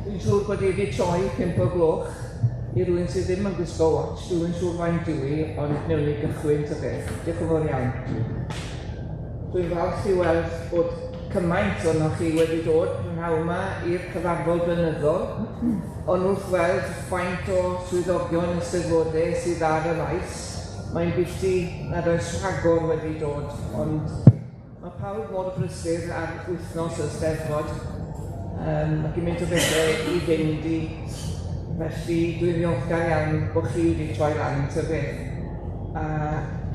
Dwi'n siŵr bod hi wedi troi 5 o gloch i rywun sydd ddim yn gwisgo watch. Dwi'n siŵr faint yw hi, ond wnewn ni gychwyn ta beth. Diolch yn fawr iawn. Dwi'n falch i weld bod cymaint ohonoch chi wedi dod prynhawn yma i'r cyfarfod blynyddol, ond wrth weld faint o swyddogion Eisteddfodau sydd ar y maes, mae'n biti nad oes rhagor wedi dod, ond mae pawb mor brysur ar wythnos y Steddfod, mae gymaint o bethau i fynd i, felly dwi'n ddiolchgar iawn bod chi wedi troi lan ta beth. A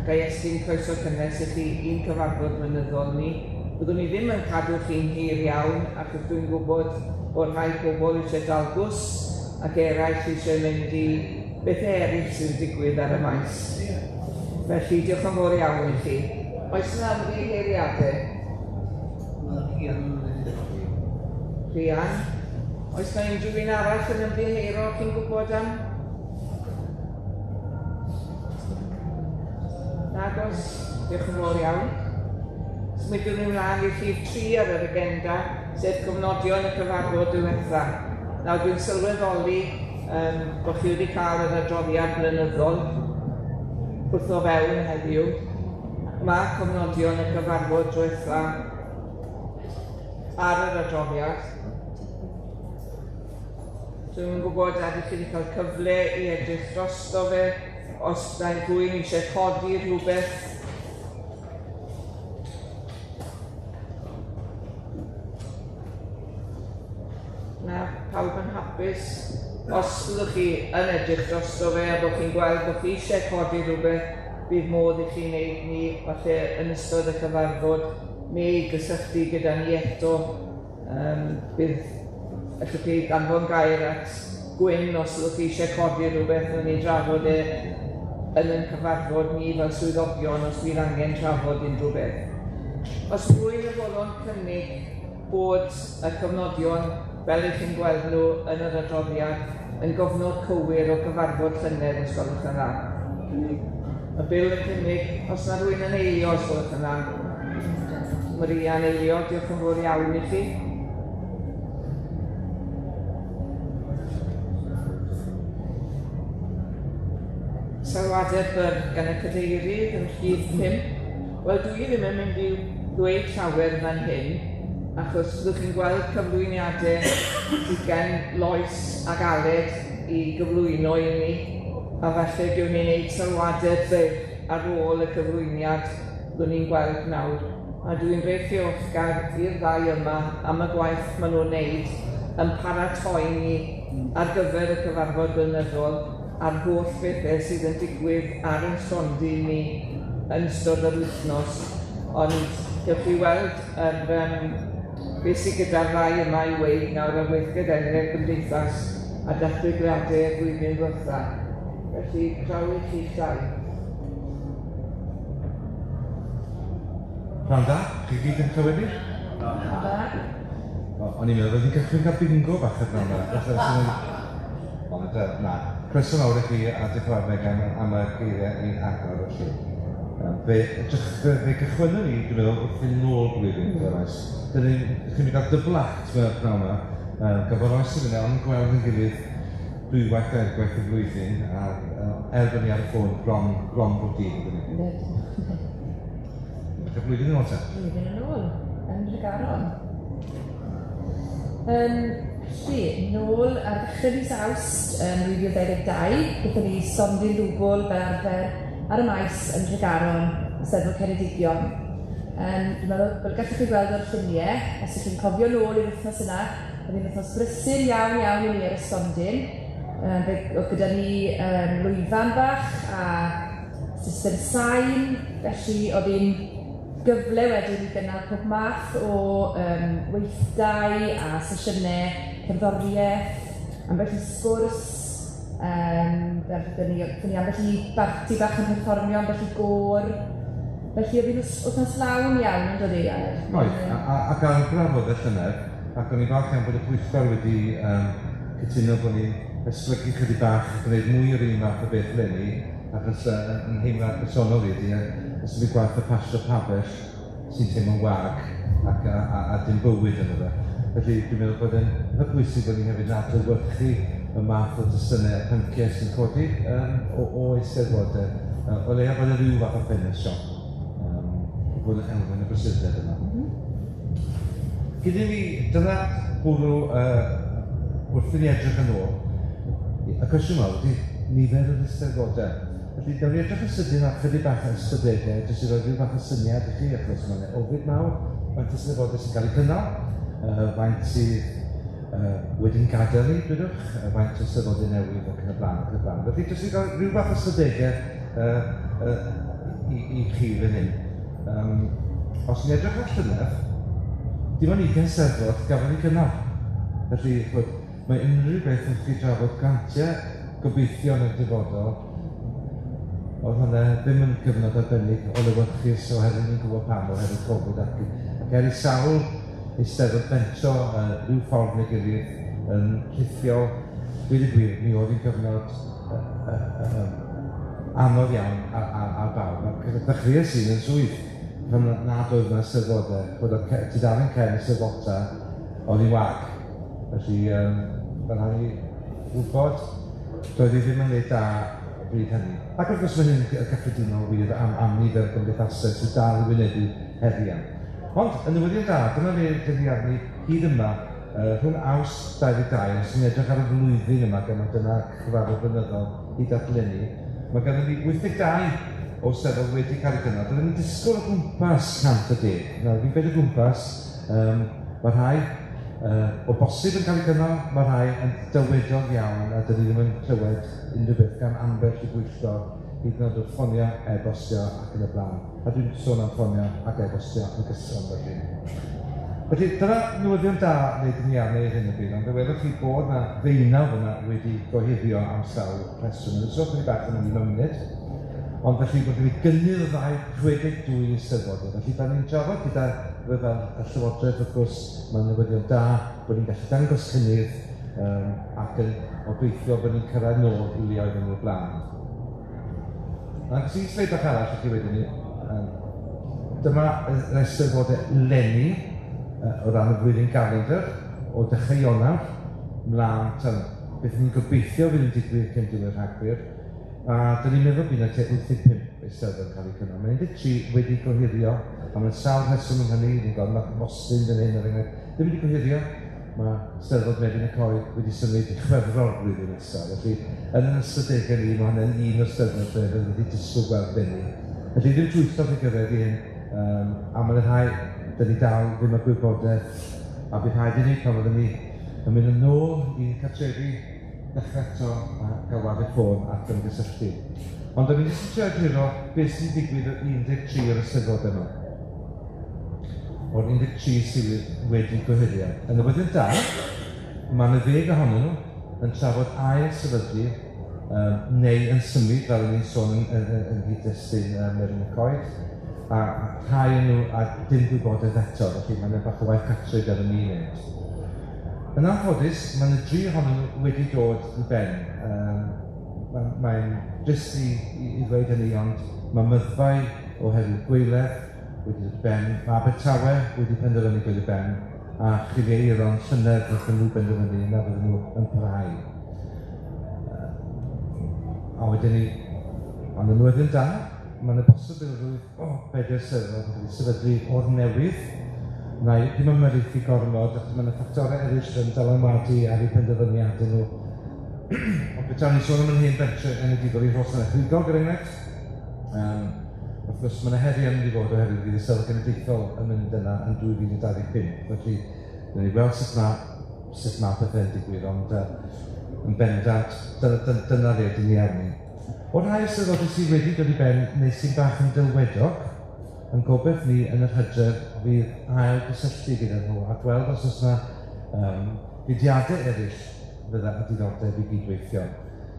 ga i estyn croeso cynnes i chi i'n cyfarfod blynyddol ni. Byddwn ni ddim yn cadw chi'n hir iawn, achos dwi'n gwybod bod rhai pobl eisiau dal bws ac eraill eisiau mynd i bethau eraill sy'n digwydd ar y maes. Felly diolch yn fawr iawn i chi. Oes yna ymddiheuriadau? Mae Rhian yn ymddiheuro. Rhian? Oes yna unrhyw un arall yn ymddiheuro chi'n gwybod am? Nag oes. Diolch yn fawr iawn. Symudwn ni ymlaen i'r rhif 3 ar yr agenda, sef cofnodion y cyfarfod diwetha. Nawr dwi'n sylweddoli bod chi wedi cael yr adroddiad blynyddol wrth o fewn heddiw. Mae cofnodion y cyfarfod diwetha ar yr adroddiad. Dwi'm yn gwybod a ydych chi wedi cael cyfle i edrych drosto fe, os da rhywun eisiau codi rhywbeth. Na, pawb yn hapus. Os byddwch chi yn edrych drosto fe a bod chi'n gweld bod chi eisiau codi rhywbeth, bydd modd i chi wneud ni falle yn ystod y cyfarfod neu gysylltu gyda ni eto. Bydd, allwch chi danfon gair at Gwyn os byddwch chi eisiau codi rhywbeth, wnawn ni drafod e yn ein cyfarfod ni fel swyddogion os bydd angen trafod unrhyw beth. Os rwy'n y fodlon cynnig bod y cofnodion fel y'ch chi'n gweld nhw yn yr adroddiad yn gofnod cywir o gyfarfod llynedd os gwelwch yn dda. Mae Bill yn cynnig, os na rwy'n yn eilio os gwelwch yn dda. Maria'n eilio, diolch yn fawr iawn i chi. Sylwadau byr gan y cadeirydd yn rhif 5. Wel, dwi ddim yn mynd i ddweud llawer fan hyn, achos byddwch chi'n gweld cyflwyniadau sydd gen Lois ac Aled i gyflwyno i ni, a falle gewn ni wneud sylwadau byr ar ôl y cyflwyniad byddwn ni'n gweld nawr. A dwi'n reit ddiolchgar i'r ddau yma am y gwaith maen nhw'n wneud yn paratoi ni ar gyfer y cyfarfod blynyddol a'r holl bethau sydd yn digwydd ar ein stondin ni yn ystod yr wythnos. Ond gewch chi weld yr, beth sydd gyda'r ddau yma i weud nawr ar weithgareddau'r gymdeithas a datblygiadau y flwyddyn ddiwetha. Felly, draw i chi'ch dau. Pnawn da, chi gyd yn clywed fi? Pnawn da. O'n i'n meddwl roedd hi'n cychwyn cael bingo bach y pnawn yma. Ond na, croeso mawr i chi a diolch yn fawr Megan am y geiriau i agor felly. Fe, fe, fe gychwynnwn ni, dwi'n meddwl, wrth fynd nôl blwyddyn, mm. Oes. Dyn ni'n chi'n mynd i gael double act mewn pnawn yma. Gan bod oes yn mynd ond gweld yn gilydd dwywaith dairgwaith y flwyddyn, a er bod ni ar y ffôn bron, bron bob dydd, ydyn ni. Falle blwyddyn yn ôl te? Blwyddyn yn ôl, yn Nhregaron. Felly, nôl ar ddechrau mis Awst yn 2022, gyda ni stondin ddwbl fel arfer ar y maes yn Nhregaron, Eisteddfod Ceredigion. Dwi'n meddwl, fel gallwch chi gweld o'r lluniau, os ydych chi'n cofio nôl i'r wythnos yna, oedd hi'n wythnos brysur iawn iawn i ni ar y stondin. Fe oedd gyda ni lwyfan bach a system sain, felly oedd hi'n gyfle wedyn i gynnal pob math o weithdai a sesiynau cerddoriaeth, ambell i sgwrs, fel gyda ni, gyda ni ambell i barti bach yn perfformio, ambell i gôr. Felly oedd hi'n wythnos lawn iawn yn dod i Aled? Oedd, ac argraff oedd y llynedd, ac o'n i'n falch iawn bod y pwyllgor wedi cytuno bod ni'n esblygu chydig bach a gwneud mwy o'r un fath o beth eleni, achos yn nheimlad personol i ydy, os ydw i'n gwaith y pasio pabell sy'n teimlo'n wag ac a dim bywyd ynddo fe. Felly dwi'n meddwl bod yn eitha pwysig bod ni hefyd yn adlewyrchu y math o destunau a pynciau sy'n codi o eisteddfodau. O leia bod yna rhyw fath o ffenest siop, i fod yn elfen y prysurdeb yma. Cyn i mi, dyna bwrw wrth i ni edrych yn ôl, y cwestiwn mawr ydy nifer yr eisteddfodau. Felly, gawn ni edrych yn sydyn ar chydig bach o ystadegau, jyst i roi rhyw fath o syniad i chi, achos mae'n ofid mawr, faint o eisteddfodau sy'n cael eu cynnal, faint sydd wedi'n gadael ni, dwedwch, faint o eisteddfodau newydd ac yn y blaen, ac yn y blaen. Felly, jyst i gael rhyw fath o ystadegau i chi fan hyn. Os ni'n edrych ar llynedd, dim ond 20 Steddfod gafodd ei gynnal. Felly, ch'mod, mae unrhyw beth wrth chi drafod grantiau gobeithio yn y dyfodol, oedd hwnna ddim yn gyfnod arbennig o lewyrchus oherwydd ni'n gwybod pam, oherwydd Covid ac er i sawl Eisteddfod bentro rhyw ffordd neu gilydd yn rhithiol, dweud y gwir, mi oedd hi'n gyfnod anodd iawn ar bawb. Ac ddechreuais i yn swydd pan nad oedd yna eisteddfodau, ch'mod, oedd tudalen cefn eisteddfota oedd hi'n wag. Felly, mae'n rhaid i wybod, doedd hi ddim yn le da bryd hynny. Ac wrth gwrs mae hyn yn gyffredinol wir am nifer o gymdeithasau sydd dal i wynebu heriau. Ond, y newyddion da, dyma le dyn ni arni hyd yma, rhwng Awst 22, os ni'n edrych ar y flwyddyn yma, gan mai dyna cyfarfod blynyddol hyd at eleni, mae gennym ni 82 o Steddfod wedi cael eu cynnal. Byddwn ni'n disgwyl o gwmpas 110. Nawr, fi'n gweud o gwmpas, mae rhai o bosib yn cael eu cynnal, mae rhai yn dawedog iawn a dyn ni ddim yn clywed unrhyw beth gan ambell i bwyllgor, hyd yn oed wrth ffonio, e-bostio ac yn y blaen. A dwi'n sôn am ffonio ac e-bostio yn gyson felly. Felly, dyna newyddion da neu dyn ni arni ar hyn o bryd, ond fe welwch chi bod na ddeunaw fyna wedi gohirio am sawl rheswm. Yn sôn chydig bach am hynny mewn munud. Ond felly, bod gen i gynnydd o ddau 62 eisteddfodau. Felly, da ni'n trafod gyda fel y Llywodraeth, wrth gwrs, mae'n newyddion da bod ni'n gallu dangos cynnydd ac yn obeithio bod ni'n cyrraedd nôl i leoedd yn y blaen. Ac sy'n sleid bach arall i chi wedyn ni. Dyma yr eisteddfodau leni o ran y flwyddyn galendr o dechrau Ionawr mlaen tan beth ni'n gobeithio fydd yn digwydd cyn diwedd Rhagfyr. A dyn ni'n meddwl bydd yna tua 85 eisteddfod yn cael eu cynnal. Mae 13 wedi gohirio, a mae'n sawl rheswm am hynny, ni'n gweld Nath Mostyn fan hyn er enghraifft, ddim wedi gohirio. Mae Steddfod Meryn y Coed wedi symud i Chwefror blwyddyn nesaf. Felly, yn yr ystadegau ni, mae hwnna'n un o'r Steddfod lle fydd wedi disgwyl gweld leni. Felly, ddim twyllo ffigyrau ydi hyn, a mae'n rhai, dyn ni dal ddim â gwybodaeth, a bydd rhaid i ni, pan fyddwn ni yn mynd yn ôl i'n cartrefi, dechrau eto a galwadau ffôn ac ymgysylltu. Ond o'n i jyst yn trio egluro beth sy'n digwydd o'r 13 o'r Eisteddfodau yma. O'r 13 sydd wedi gohirio. Y newyddion da, mae yna ddeg ohonyn nhw yn trafod ail sefydlu neu yn symud, fel o'n i'n sôn yn nghyd-destun Meryn y Coed, a rhai o'n nhw a dim gwybodaeth eto, felly mae'n bach o waith cartre gyda ni i wneud. Yn anffodus, mae yna dri ohonyn nhw wedi dod i ben. Mae'n drist i ddweud hynny, ond mae Myddfai oherwydd gwaeledd wedi dod i ben, mae Abertawe wedi penderfynu dod i ben, a Chrifiau llynedd wnaethon nhw benderfynu na fydden nhw yn parhau. A wedyn ni, ond y newyddion da, mae yna bosibilrwydd o bedair sefydliad yn cael ei sefydlu o'r newydd. Na i ddim ymyrraethu gormod, achos mae yna ffactorau eraill yn dylanwadu ar eu penderfyniadau nhw. Ond petai ni'n sôn am yn hen bentre enedigol i Rhos-yn-Rhugog, er enghraifft, wrth gwrs, mae yna heriau yn mynd i fod oherwydd fydd y Steddfod Genedlaethol yn mynd yna yn 2025. Felly, wnawn ni weld sut ma pethau'n digwydd, ond yn bendant, dyna le dyn ni arni. O'r rhai eisteddfodau sydd wedi dod i ben neu sy'n bach yn dylwedog, yn gobeith ni yn yr hydref fydd ail gysylltu gyda nhw a gweld os oes yna fudiadau eraill fydda â diddordeb i gydweithio.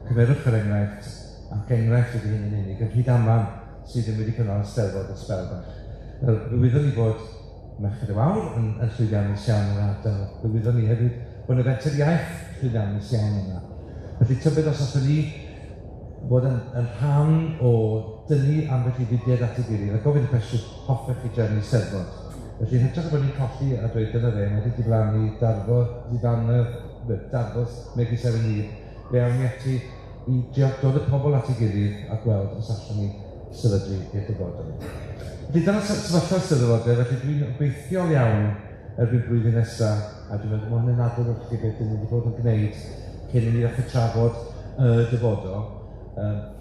Cymerwch yr enghraifft, ac enghraifft ydy hyn yn unig, y Rhydaman sydd ddim wedi cynnal Eisteddfod ers sbel bach. Nawr, fe wyddwn ni bod Merched y Wawr yn llwyddiannus iawn yn yr ardal. Fe wyddwn ni hefyd bod yna fenter iaith llwyddiannus iawn yna. Felly tybed os allwn ni fod yn rhan o dynnu ambell i fudiad at ei gilydd a gofyn y cwestiwn, hoffech chi drefnu Eisteddfod? Felly, yn hytrach o bod ni'n colli a dweud dyna fe, mae wedi diflannu, darfod, diflannu, darfod megis ar y nydd, fe awn ni ati i drio dod y pobl at ei gilydd a gweld os allwn ni sefydlu i'r dyfodol. Felly dyna sefyllfa Steddfodau, felly dwi'n obeithiol iawn erbyn blwyddyn nesaf, a dwi'n meddwl mae hynny'n adlewyrchu beth dyn ni wedi bod yn gwneud cyn i ni ddechrau trafod y dyfodol.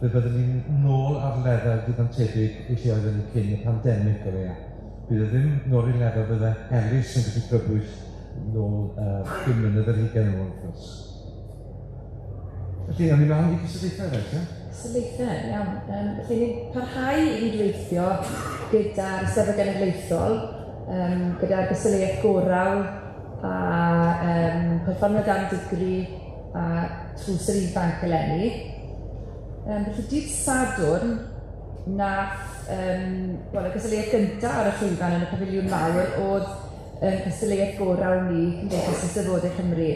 Fe byddwn ni'n nôl ar lefel digon tebyg i lle oedden ni cyn y pandemig o leia. Bydd e ddim nôl i'r lefel fydde Elis yn gallu crybwyll nôl 5 mlynedd ar hugain yn ôl, wrth gwrs. Felly, awn ni mlaen i cystadlaethau reit, ie? Cystadlaethau, iawn. Felly, ni'n parhau i gydweithio gyda'r Eisteddfod Genedlaethol, gyda'r gystadleuaeth gorawl a perfformio dan digri a Tlws yr Ifanc eleni. Felly, dydd Sadwrn, nath, wel, y gystadleuaeth gyntaf ar y llwyfan yn y Pafiliwn Mawr oedd yn cystadleuaeth gorawl ni, Cymdeithas Eisteddfodau Cymru.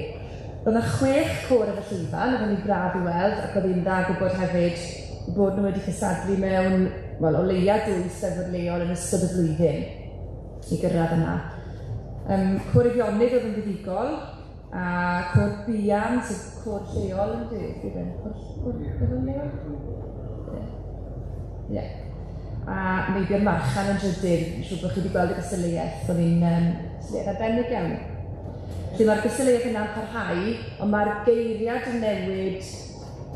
Roedd yna 6 côr ar y llwyfan, oedd hynny'n braf i weld, ac oedd hi'n dda gwybod hefyd bod nhw wedi cystadlu mewn, wel, o leia 2 Eisteddfod leol yn ystod y flwyddyn i gyrraedd yna. Côr Eifionydd oedd yn fuddugol, a côr Buan, sef côr lleol yn dweud, côr lleol? Ie. A Meibion Marchan yn drydydd, fi'n siŵr bod chi wedi gweld y gystadleuaeth, oedd hi'n gystadleuaeth arbennig iawn. Felly mae'r gystadleuaeth yna'n parhau, ond mae'r geiriad yn newid.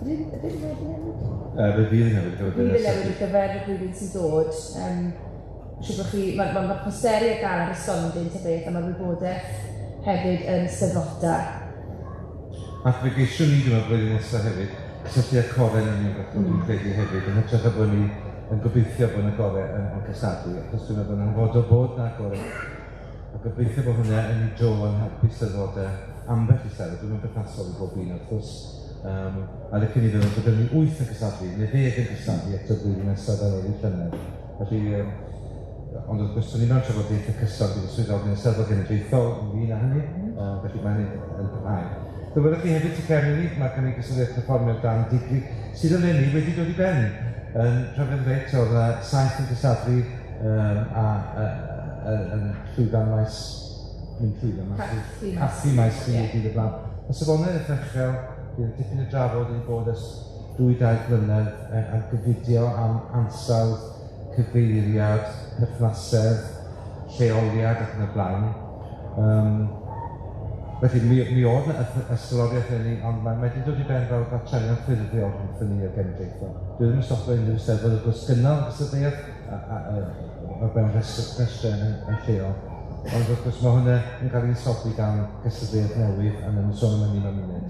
Ydy ydy'r geiriad yn newid? Fe fydd yn newid ar gyfer Fydd yn newid ar gyfer y blwyddyn sy'n dod. Siŵr bod chi, mae'r ma, ma posteri ar gael ar y stondin ta beth, a mae'r wybodaeth hefyd yn Steddfota. Ac fe geisiwn ni, dwi'n meddwl, blwyddyn nesaf hefyd, cysylltu â'r corau yn uniongyrchol, dwi'n credu hefyd, yn hytrach na bod ni yn gobeithio bod yna gorau yn cystadlu, achos dwi'n meddwl bod yn hanfodol bod yna gorau. A gobeithio bod hwnna yn ei dro yn helpu Steddfodau ambell i Steddfod, dwi'n meddwl berthnasol i bob un wrth gwrs. A licen i feddwl bod gynnon ni 8 yn cystadlu, neu 10 yn cystadlu eto blwyddyn nesaf fel oedd hi llynedd. Felly, ond wrth gwrs, ni mewn trafodaethau cyson gyda swyddogion y Steddfod Genedlaethol ynglyn â hynny, felly mae hynny yn parhau. Fe welwch chi hefyd tu cefn i ni, mae gen i gystadleuaeth perfformio dan digri sydd eleni wedi dod i ben. Yn rhyfedd reit, oedd yna 7 yn cystadlu a yn llwyfan maes, ddim llwyfan maes, Caffi maes B dydd y blaen. Mae safonau eitha uchel, bydd dipyn o drafod wedi bod ers 2-3 blynedd ar gyfudio am ansawdd, cyfeiriad, perthnasedd, lleoliad ac yn y blaen. Felly, mi oedd yna ysgoloriaeth eleni, ond mae wedi dod i ben fel trefniant ffurfiol rhwngthyn ni a'r genedlaethol. Dwi ddim yn stopio unrhyw Steddfod wrth gwrs gynnal cystadleuaeth o fewn rhestrau yn lleol, ond wrth gwrs mae hwnna yn cael ei ysgogi gan gystadleuaeth newydd, a wnawn ni sôn am hynny mewn munud.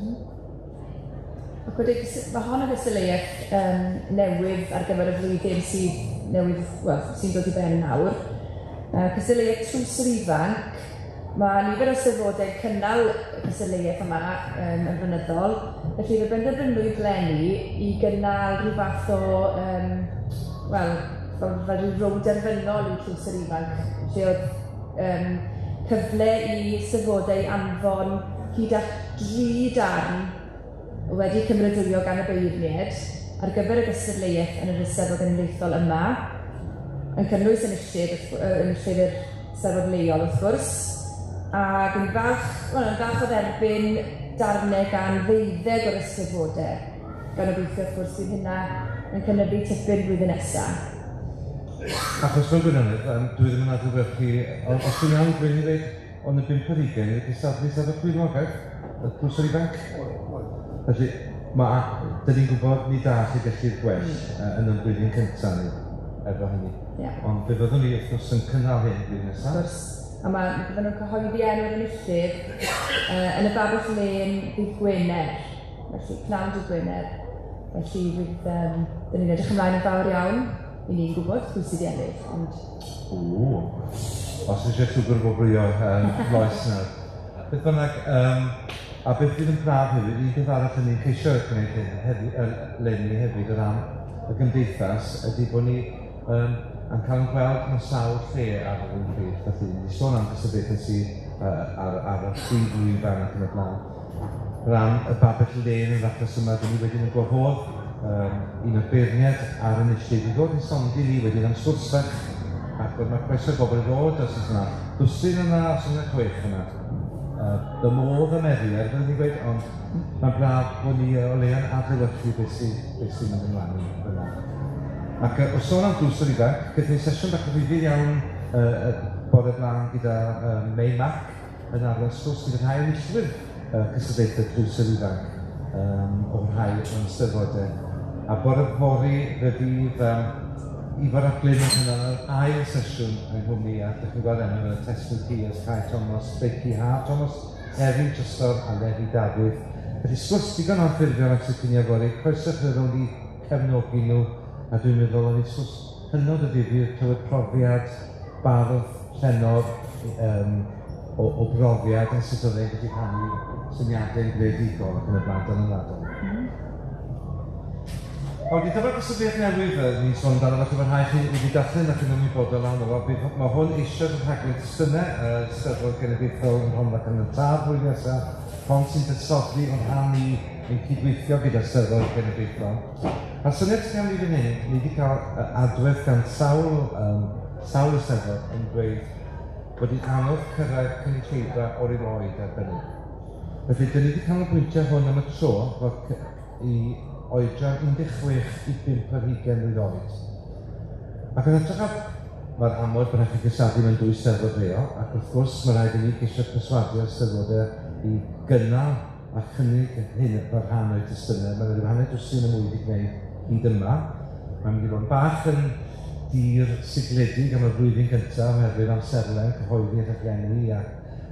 Ac wedyn, mae hon yn gystadleuaeth newydd ar gyfer y flwyddyn sydd newydd, wel, sy'n dod i ben nawr. Cystadleuaeth Tlws yr Ifanc. Mae nifer o Eisteddfodau'n cynnal y cystadleuaeth yma yn flynyddol, felly fe benderfynwyd leni i gynnal rhyw fath o, wel, fel rhyw rownd derfynol i Tlws yr Ifanc, lle oedd cyfle i Eisteddfodau anfon hyd at 3 darn wedi cymeradwyo gan y beirniaid ar gyfer y gystadleuaeth yn yr Eisteddfod Genedlaethol yma, yn cynnwys enillydd enillydd yr Eisteddfod leol wrth gwrs, ac yn falch, wel, yn falch o dderbyn darnau gan 12 o'r Eisteddfodau, gan obeithio wrth gwrs bydd hynna yn cynyddu tipyn blwyddyn nesaf. Achos mewn gwirionedd, dwi ddim yn adlewyrchu, os dwi'n iawn, dwi'n i ddweud, ond y 25 i gystadlu Eisteddfod Clwyd-Morgannwg, y Tlws yr Ifanc. Felly, dyn ni'n gwybod ni da lle gellir gwell yn y blwyddyn cyntaf ni efo hynny. Ond fe fyddwn ni wrth gwrs yn cynnal hyn blwyddyn nesaf. Wrth gwrs. A bydden nhw'n cyhoeddi enw'r enillydd yn y Babell Lên ddydd Gwener. Felly, pnawn dydd Gwener. Felly, fydd, dyn ni'n edrych ymlaen yn fawr iawn. I ni'n gwybod pwy sydd wedi ennill, ond... Ww! Os eisiau llwgr gwobrwyo loes nawr. Beth bynnag, a beth fydd yn braf hefyd, un peth arall yn ni'n ceisio gwneud eleni hefyd o ran y gymdeithas ydy bod ni yn cael yn gweld mewn sawl lle ar yr un pryd. Felly, ni sôn am gystadlaethau sydd ar y prif lwyfan ac yn y blaen. Ran y Babell Lên yn achos yma, dyn ni wedyn yn gwahodd un o'r beirniaid ar enillydd i ddod i'n stondin ni wedyn am sgwrs fach Ac mae croeso i bobl i ddod os oes yna dwsin yna, os oes yna 6 yna. The more the merrier, byddwn ni'n gweud, ond mae'n braf bod ni o leia'n adlewyrchu beth sy'n mynd ymlaen yna. Ac wrth sôn am Tlws yr Ifanc, gaethon ni sesiwn bach ddifyr iawn bore blaen gyda May Mac yn arwain sgwrs gyda rhai enillwyr cystadlaethau Tlws yr Ifanc o rhai o'n eisteddfodau. A bore fory fe fydd Ifor ap Glyn yn cynnal yr ail sesiwn yng nghwmni, a dych chi'n gweld enw fel Tesni Pears, Cai Thomas, Becky Haf Thomas, Erin Trysor a Lefi Dafydd. Felly sgwrs digon anffurfiol am sut cinio fory, croeso chi rownd i cefnogi nhw, a dwi'n meddwl oedd hi'n sgwrs hynod o ddifyr, clywed profiad bardd llenor o brofiad a sut oedd e'n gallu rhannu syniadau'n greadigol ac yn y blaen dylanwadol. A wedyn dyma'r gystadleuaeth newydd ni'n sôn amdano, felly mae rhai chi wedi darllen ac yn ymwybodol ohono fo. Bydd, mae hwn eisoes yn rhaglen testunau Eisteddfod Genedlaethol yn Rhondda Cynon Taf flwyddyn nesaf, hon sy'n disodli o'n rhan ni yn cydweithio gyda'r Steddfod Genedlaethol. A'r syniad sydd gan fi fan hyn, ni wedi cael adwaith gan sawl Eisteddfod yn dweud bod hi'n anodd cyrraedd cynulleidfa o'r un oed arbennig. Felly, dyn ni wedi canolbwyntio hwn am y tro fel i oedran 16 i 25 mlwydd oed. Ac yn hytrach na mae'r amod bod rhaid chi gystadlu mewn dwy steddfod leol, ac wrth gwrs mae rhaid i ni geisio perswadio'r steddfodau i gynnal a chynnig hyn fel rhan o'u testunau. Mae yna ryw hanner dwsin o mwy wedi gwneud hyd yma. Mae'n mynd i fod yn bach yn dir sigledig am y flwyddyn gyntaf oherwydd amserlen cyhoeddi a rhaglenni a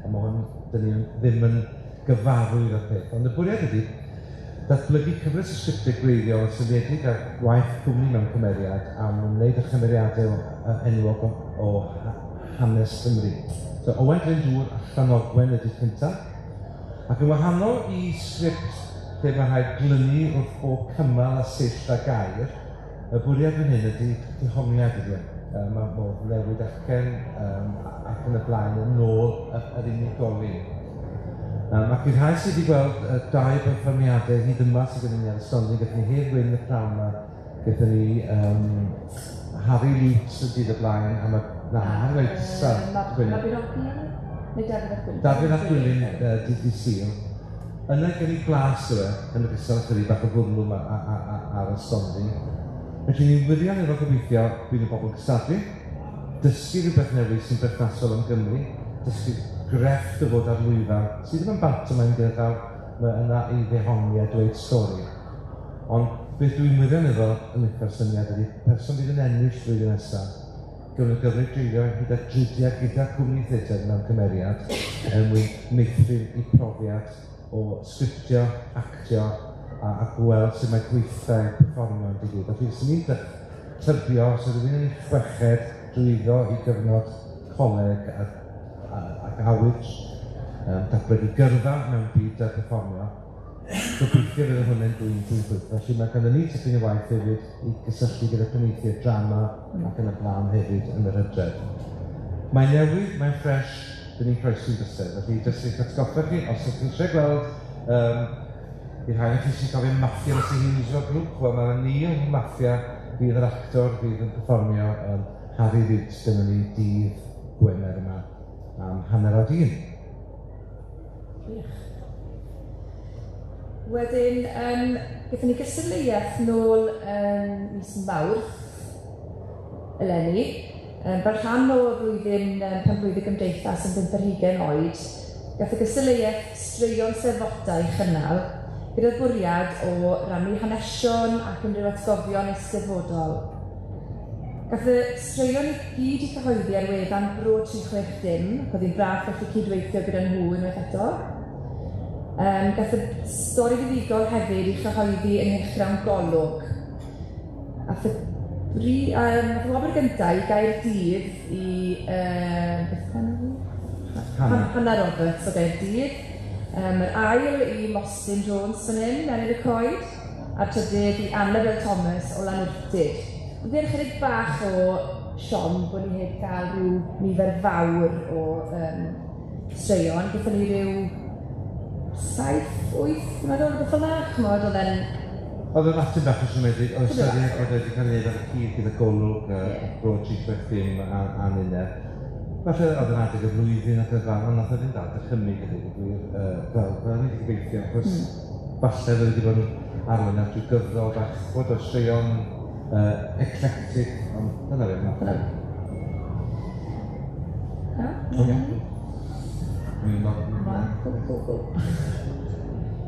mae hwn, dyn ni ddim yn gyfarwydd â'r peth. Ond y bwriad ydy datblygu cyfres o sgriptiau gwreiddiol yn seiliedig ar gwaith cwmni mewn cymeriad a ymwneud â chymeriadau enwog o hanes Cymru. So Owain Glyndŵr a Llanogwen ydy'r cyntaf. Ac yn wahanol i sgript lle mae rhaid glynu wrth bob cymal a sill a gair, y bwriad fan hyn ydy dehongliad ydy e. Mae modd newid acen ac yn y blaen yn ôl yr unigolyn. Ac i'r rhai sydd wedi gweld dau berfformiadau hyd yma sydd gennym ni ar y stondin, gaethon ni Hedd Wyn y pnawn yma, gaethon ni Harry Lutz y dydd o blaen, a mae... Na, Harry Lutz, Mabinogi, neu Dafydd ap Gwilym? Dafydd ap Gwilym, dydd Sul. Yna gen i blas yw e, yn ogystal â chydig bach o fwrlwm ar y stondin. Felly ni'n wirioneddol gobeithio bydd y bobl yn cystadlu, dysgu rhywbeth newydd sy'n berthnasol am Gymru, dysgu grefft o fod ar lwyfan, sydd ddim yn pantomime gyda llaw, mae yna i ddehongli a dweud stori. Ond beth dwi'n wirioneddol yn licio'r syniad ydy, person fydd yn ennill flwyddyn nesaf, gawn nhw gyfle i dreulio hyd at dridiau gyda cwmni theatr mewn cymeriad er mwyn meithrin eu profiad o sgriptio, actio a gweld sut mae gweithdai perfformio yn digwydd. Felly fyswn i'n tybio, os oedd rhywun yn ei chweched drwyddo i gyfnod coleg ac awydd datblygu gyrfa mewn byd perfformio, gobeithio fydd hwn yn dwyn ffrwyth. Felly mae ganddo ni tipyn o waith hefyd i gysylltu gyda penaethiaid drama ac yn y blaen hefyd yn yr hydref. Mae'n newydd, mae'n ffres, dyn ni'n croesi'n bysedd. Felly jyst i'ch atgoffa chi, os ydych chi eisiau gweld i'r rhai o chi sy'n cofio Maffia Mr Hughes o'r grŵp, wel mae Neil Maffia fydd yr actor fydd yn perfformio Harry Roots gyda ni dydd Gwener yma am 1:30. Gwych. Wedyn, gaethon ni gystadleuaeth nôl mis Mawrth eleni, fel rhan o flwyddyn penblwydd y Gymdeithas yn 25 oed, gath y gystadleuaeth straeon Steddfodau ei chynnal gyda'r bwriad o rannu hanesion ac unrhyw atgofion eisteddfodol. Gath y straeon i gyd eu cyhoeddi ar wefan Bro 360, ac oedd hi'n braf gallu cydweithio gyda nhw unwaith eto. Gath y stori fuddugol hefyd ei chyhoeddi yng nghylchgrawn Golwg. Ath y ath y wobr gyntaf i Gaerdydd i beth yw enw hi? Hannah Roberts o Gaerdydd. Yr ail i Mostyn Jones fan hyn, Eryr y Coed, a'r trydydd i Annabel Thomas o Lanwrtyd. Oedd e'n chydig bach o siom bod ni heb gael rhyw nifer fawr o straeon. Gaethon ni ryw 7, 8, dwi'n meddwl, rhywbeth fel 'na. Chimod, oedd e'n Oedd yn ateb bach o siomedig, oedd ystyried bod wedi cael ei wneud ar y cyd gyda Golwg, Bro 360 a, a Nina. Falle oedd yn adeg y flwyddyn ac yn y blaen, ond nath o ddim dal dychymyg a dweud y gwir, fel ni wedi gobeithio, achos falle fydde wedi bod yn arwain at rhyw gyfrol bach, bod o straeon eclectic, ond dyna fe, nath o.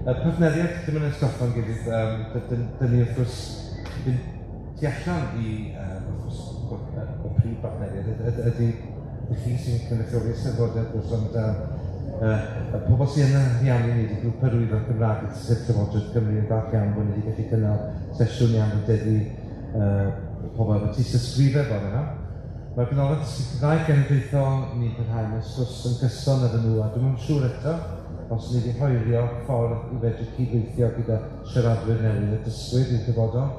Y partneriaid, dim yn atgoffa'n gilydd, dyn ni wrth gwrs fynd tu allan i, wrth gwrs, y prif bartneriaid ydy chi sy'n cynrychioli Eisteddfodau, wrth gwrs, ond y pobl sydd yn ariannu ni, ydy Grŵp Hyrwyddo'r Gymraeg, sef Llywodraeth Cymru, yn falch iawn bod ni wedi gallu cynnal sesiwn i anrhydeddu pobl efo tystysgrifau bore yma. Mae'r Ganolfan Dysgu Cymraeg Genedlaethol, ni'n parhau mewn sgwrs yn gyson efo nhw, a dwi'm yn siŵr eto os ni wedi hoelio ffordd i fedru cydweithio gyda siaradwyr newydd a dysgwyr i'r dyfodol.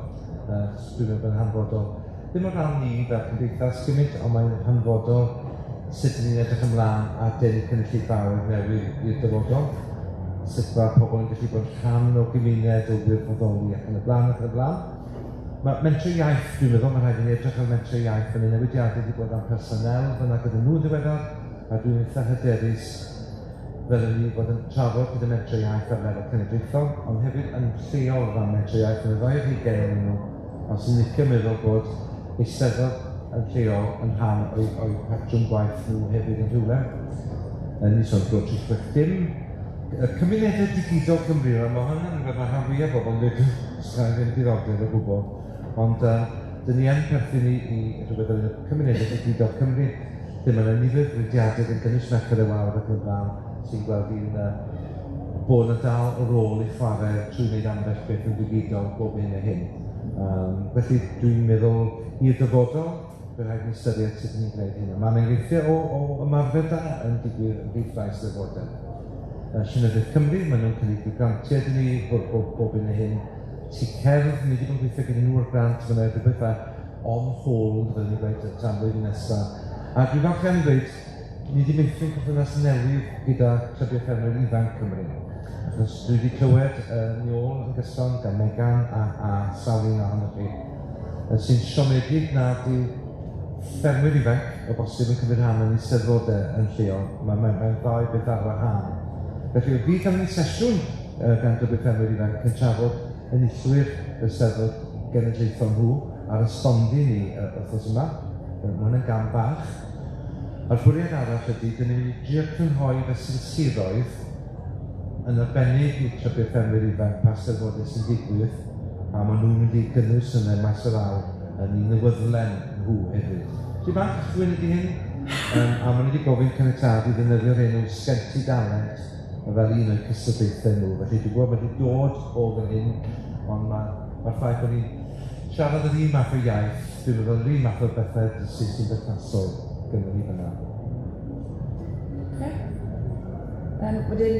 Dwi'n meddwl bod yn hanfodol. Ddim o ran ni fel cymdeithas gymaint, ond mae'n hanfodol sut ydyn ni'n edrych ymlaen a denu cynulleidfaoedd newydd i'r dyfodol. Sut mae pobl yn gallu bod yn rhan o gymuned, o wirfoddoli ac yn y blaen ac yn y blaen. Mae Mentrau Iaith, dwi'n meddwl, mae'n rhaid i ni edrych ar Mentrau Iaith, mae 'na newidiadau wedi bod am personel fan'na gyda nhw yn ddiweddar, a dwi'n eitha hyderus ddylen ni fod yn trafod gyda Mentrau Iaith ar lefel cenedlaethol, ond hefyd yn lleol o ran Mentrau Iaith, mae 'na ddau ar hugain ohonyn nhw, ond 'swn i'n licio meddwl bod Eisteddfod yn lleol yn rhan o'u o'u patrwm gwaith nhw hefyd yn rhywle. Yn ni sôn Bro 360. Y cymunedau digidol Cymru, wel ma' hwnna'n rhywbeth ma' rhan fwyaf o bobl yn dweud sgynna i ddim diddordeb o gwbl, ond dyn ni yn perthyn i i rhywbeth o'r enw Cymunedau Digidol Cymru, lle ma' 'na nifer o fudiadau gan gynnwys Merched y Wawr ac yn y blaen sy'n gweld un bod 'na dal rôl i chwarae trwy wneud ambell beth yn ddigidol bob hyn a hyn. Felly dwi'n meddwl i'r dyfodol, Bydd rhaid i ni ystyried sut 'y ni'n gwneud hynna. Mae 'na enghreifftiau o o ymarfer da yn digwydd ymhlith rhai Eisteddfodau. Llenyddiaeth Cymru, maen nhw'n cynnig rhyw grantiau iddyn ni bob bob bob hyn a hyn. Tŷ Cerdd, ni 'di bod yn gweithio gyda nhw ar grant, mae 'na rhywbeth fel on hold, fel ni'n gweud, tan flwyddyn nesa. A dwi'n falch iawn i ddweud, ni 'di meithrin perthynas newydd gyda Clybiau Ffermwyr Ifanc Cymru. Achos dwi 'di clywed yn ôl yn gyson gan Megan a a sawl un ohonoch chi, sy'n siomedig nad yw ffermwyr ifanc o bosib yn cymryd rhan yn eisteddfodau yn lleol. Mae'n mae, mae ddau beth ar wahân. Felly, fi gafon ni sesiwn gan Glybiau Ffermwyr Ifanc yn trafod enillwyr yr Eisteddfod Genedlaethol nhw ar y stondin ni wythnos yma. Mae hwn yn gam bach. A'r bwriad arall ydy, dyn ni'n mynd i drio crynhoi fesul siroedd yn arbennig i'r Clybiau Ffermwyr Ifanc pa Eisteddfodau sy'n digwydd, a maen nhw'n mynd i gynnwys hynny maes o law yn eu newyddlen nhw hefyd. Felly fan cychwyn ydy hyn, a maen nhw wedi gofyn caniatâd i ddefnyddio'r enw Sgen Ti Dalent fel un o'u cystadlaethau nhw. Felly dwi'n gwybod mae wedi dod o fan hyn, ond mae'r ma ffaith bod ni'n siarad yr un math o iaith, dwi'n meddwl yr un math o bethau sy'n sy berthnasol gynnon ni fan'na. Okay. Wedyn,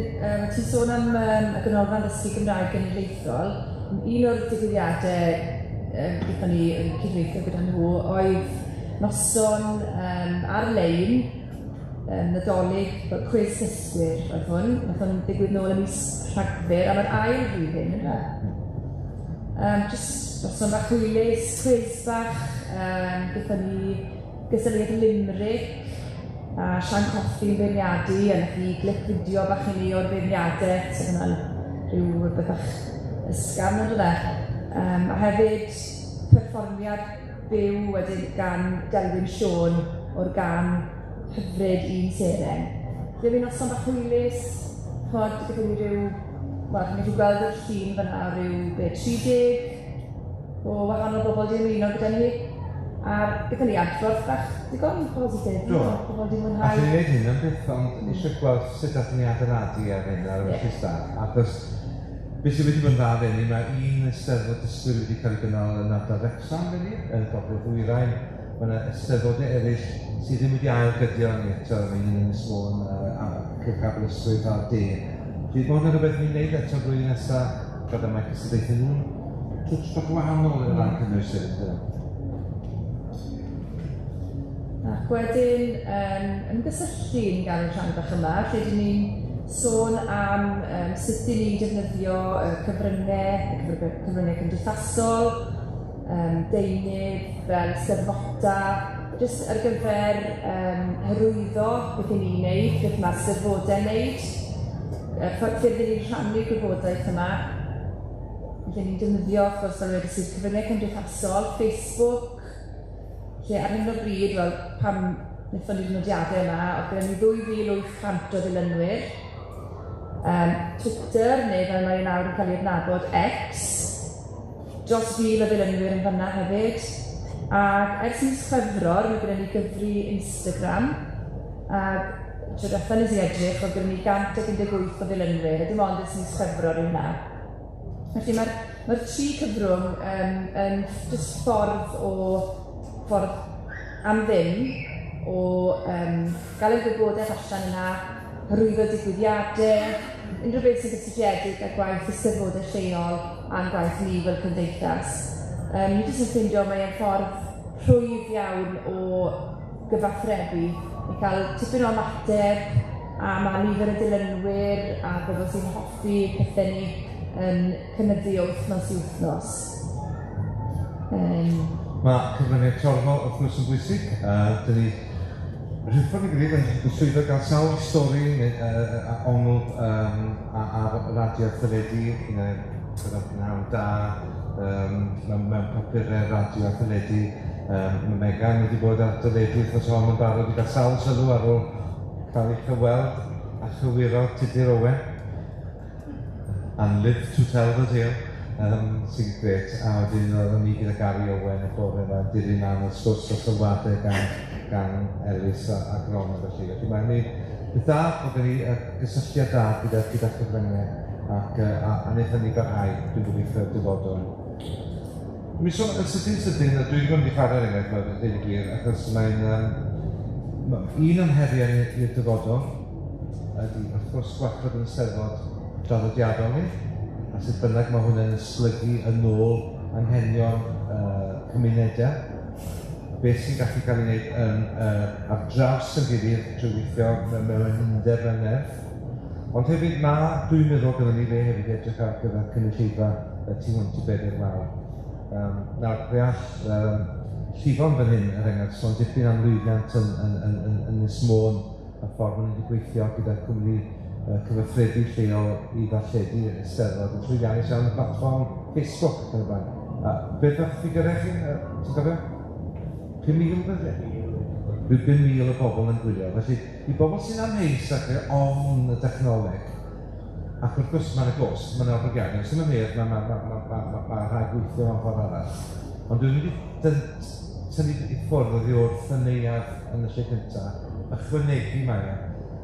ti'n sôn am y Ganolfan Ddysgu Gymraeg Genedlaethol. Un o'r digwyddiadau gaethon ni yn cydweithio gyda nhw oedd noson ar-lein Nadolig, fel cwis dysgwyr oedd hwn. Nath hwn ddigwydd nôl ym mis Rhagfyr am yr ail flwyddyn, ynde? Jyst noson bach hwylus, cwis bach, gaethon ni gystadleuaeth limerick a Sian Cothi yn beirniadu, a nath hi glip fideo bach i ni o'r beirniadaeth, so hwnna'n rhyw rywbeth bach ysgafn on'd o'dd e? A hefyd perfformiad byw wedyn gan Delwyn Siôn o'r gân hyfryd Un Seren. Felly oedd hi'n noson bach hwylus, chimod, gyda ni ryw, wel, chi'n gallu gweld yr llun fan'na o ryw, be, 30 o wahanol bobl 'di ymuno gyda ni. A gyda ni adborth bach digon positif. Do. Pobl 'di mwynhau. Allwn ni wneud hyn am byth, ond eisiau gweld sut allwn ni adeiladu ar hyn ar y yeah. da. Achos beth sydd wedi bod yn dda eleni, mae un Eisteddfod dysgwyr wedi cael ei gynnal yn ardal Wrecsam eleni, yn Gogledd Ddwyrain. Mae yna eisteddfodau eraill sydd ddim wedi ail-gydio ni eto, mae un yn Ynys Môn, a Cylch Aberystwyth a'r De. Felly mae hwnna'n rhywbeth ni'n neud eto blwyddyn nesaf, gyda mae cystadlaethau nhw'n twtsh bach wahanol o ran cynnwys hefyd, yndyfe? Ac wedyn, ymgysylltu ni'n galw'r rhan bach yma, lle dyn ni'n Sôn am sut 'y ni'n defnyddio y cyfryngau, y cyfryngau cymdeithasol, deunydd fel Steddfota, jyst ar gyfer hyrwyddo beth 'y ni'n neud, beth ma'r Steddfodau'n neud, ffyrdd 'y ni'n rhannu gwybodaeth yma. Felly ni'n defnyddio, wrth gwrs, fel wedes i, cyfryngau cymdeithasol, Facebook, lle ar hyn o bryd, wel, pan wnaethon ni'r nodiadau yma, oedd gyda ni 2,800 o ddilynwyr. Twitter, neu fel mae e nawr yn cael ei adnabod, X, dros 1,000 o ddilynwyr yn fanna hefyd. Ac ers mis Chwefror, mae gyda ni gyfri Instagram, ac tro diwetha nes i edrych, oedd gyda ni 118 o ddilynwyr, a dim ond ers mis Chwefror yw hwnna. Felly mae'r mae tri cyfrwng yn jyst ffordd o ffordd am ddim o gael ein gwybodaeth allan yna, hyrwyddo digwyddiadau, unrhyw beth sy'n gysylltiedig â gwaith eisteddfodau lleol a'n gwaith ni fel cymdeithas. Ni jyst yn ffeindio mae e'n ffordd rhwydd iawn o gyfathrebu, i cael tipyn o ymateb, a mae nifer y dilynwyr a bobl sy'n hoffi pethau ni yn cynyddu o wythnos i wythnos. Mae cyfryngau torfol wrth gwrs yn bwysig. Dyn ni rhywbeth i gilydd yn llwyddo gael sawl stori neu ongl ar radio a theledu, gyda Prynhawn Da, mewn papurau radio a theledu. Mae Megan wedi bod ar deledu wythnos hon yn barod i gael sawl sylw ar ôl cael ei chyfweld a chywiro Tudur Owen. And live to tell the tale, sy'n grêt. A wedyn oeddwn ni gyda Gary Owen y bore yma yn dilyn lan y sgwrs o sylwadau gan Elis a Gron a felly. Felly mae'n ni beth da bod gen ni gysylltiad da gyda chyfryngau ac a wneith hynny barhau, dwi'n gobeithio, i'r dyfodol. Mi sôn yn sydyn sydyn, a dwi'n mynd i chwarae er enghraifft, mae'n dweud y gwir, achos mae'n un o'n heriau ni i'r dyfodol ydy, wrth gwrs, gwarchod yn Eisteddfod draddodiadol ni, a sut bynnag mae hwnna'n esblygu yn ôl anghenion cymunedau. Beth sy'n gallu cael ei wneud yn, ar draws yn gilydd trwy weithio mewn undeb fel nerth. Ond hefyd mae, dwi'n meddwl, gyda ni le hefyd i edrych ar gyfer cynulleidfa y tu hwnt i bedair wal. Nawr, fe all Llifon fan hyn, er enghraifft, sôn dipyn am lwyddiant yn Ynys Môn, y ffordd maen nhw wedi gweithio gyda cwmni cyfathrebu lleol i ddarlledu Eisteddfod yn llwyddiannus iawn y platfform Facebook ac yn y blaen. Beth o'ch ffigyrau chi, ti'n cofio? 5,000 beth? Rhyw 5,000 o bobl yn gwylio. Felly, i bobl sy'n amheus ac ofn y dechnoleg, ac wrth gwrs mae'n y gost, mae'n oblygiadau, os ddim yn medd, mae ma, ma, ma, ma, ma, ma rhaid gweithio mewn ffordd arall. Ond dwi'n mynd i tynnu i ffwrdd oddi wrth y neuadd yn y lle cyntaf, ychwanegu mae e.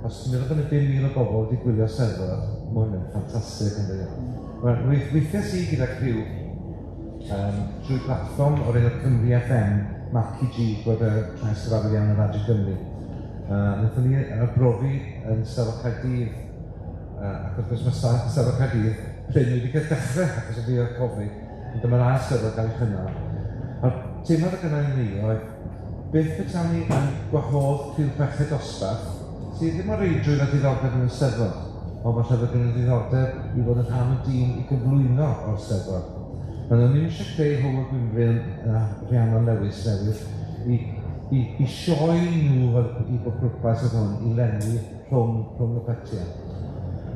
Os ti'n meddwl bod yna 5,000 o bobl wedi gwylio Steddfod, mae hwn yn ffantastig yn dweud. Weithiau i gyda criw trwy platfform o'r enw Cymru FM, Marky G, gweld y llais cyfarwydd iawn ar Radio Cymru. Wnaethon ni arbrofi yn Steddfod Caerdydd, ac wrth gwrs mae Steddfod Caerdydd prin wedi cael dechrau achos o ddiwedd Covid, ond dyma'r ail Steddfod gael ei chynnal. A'r teimlad o gynnau ni oedd, beth petawn ni yn gwahodd criw chweched dosbarth, sydd ddim o reidrwydd â diddordeb yn y Steddfod, ond falle fod gen nhw ddiddordeb i fod yn rhan o dîm i gyflwyno o'r Steddfod. Maen nhw'n ddim eisiau creu Hywel Gwynfryn a Rhiannon Lewis newydd i sioe nhw fel i bob pwrpas oedd hwn, i lenwi rhwng y petiau.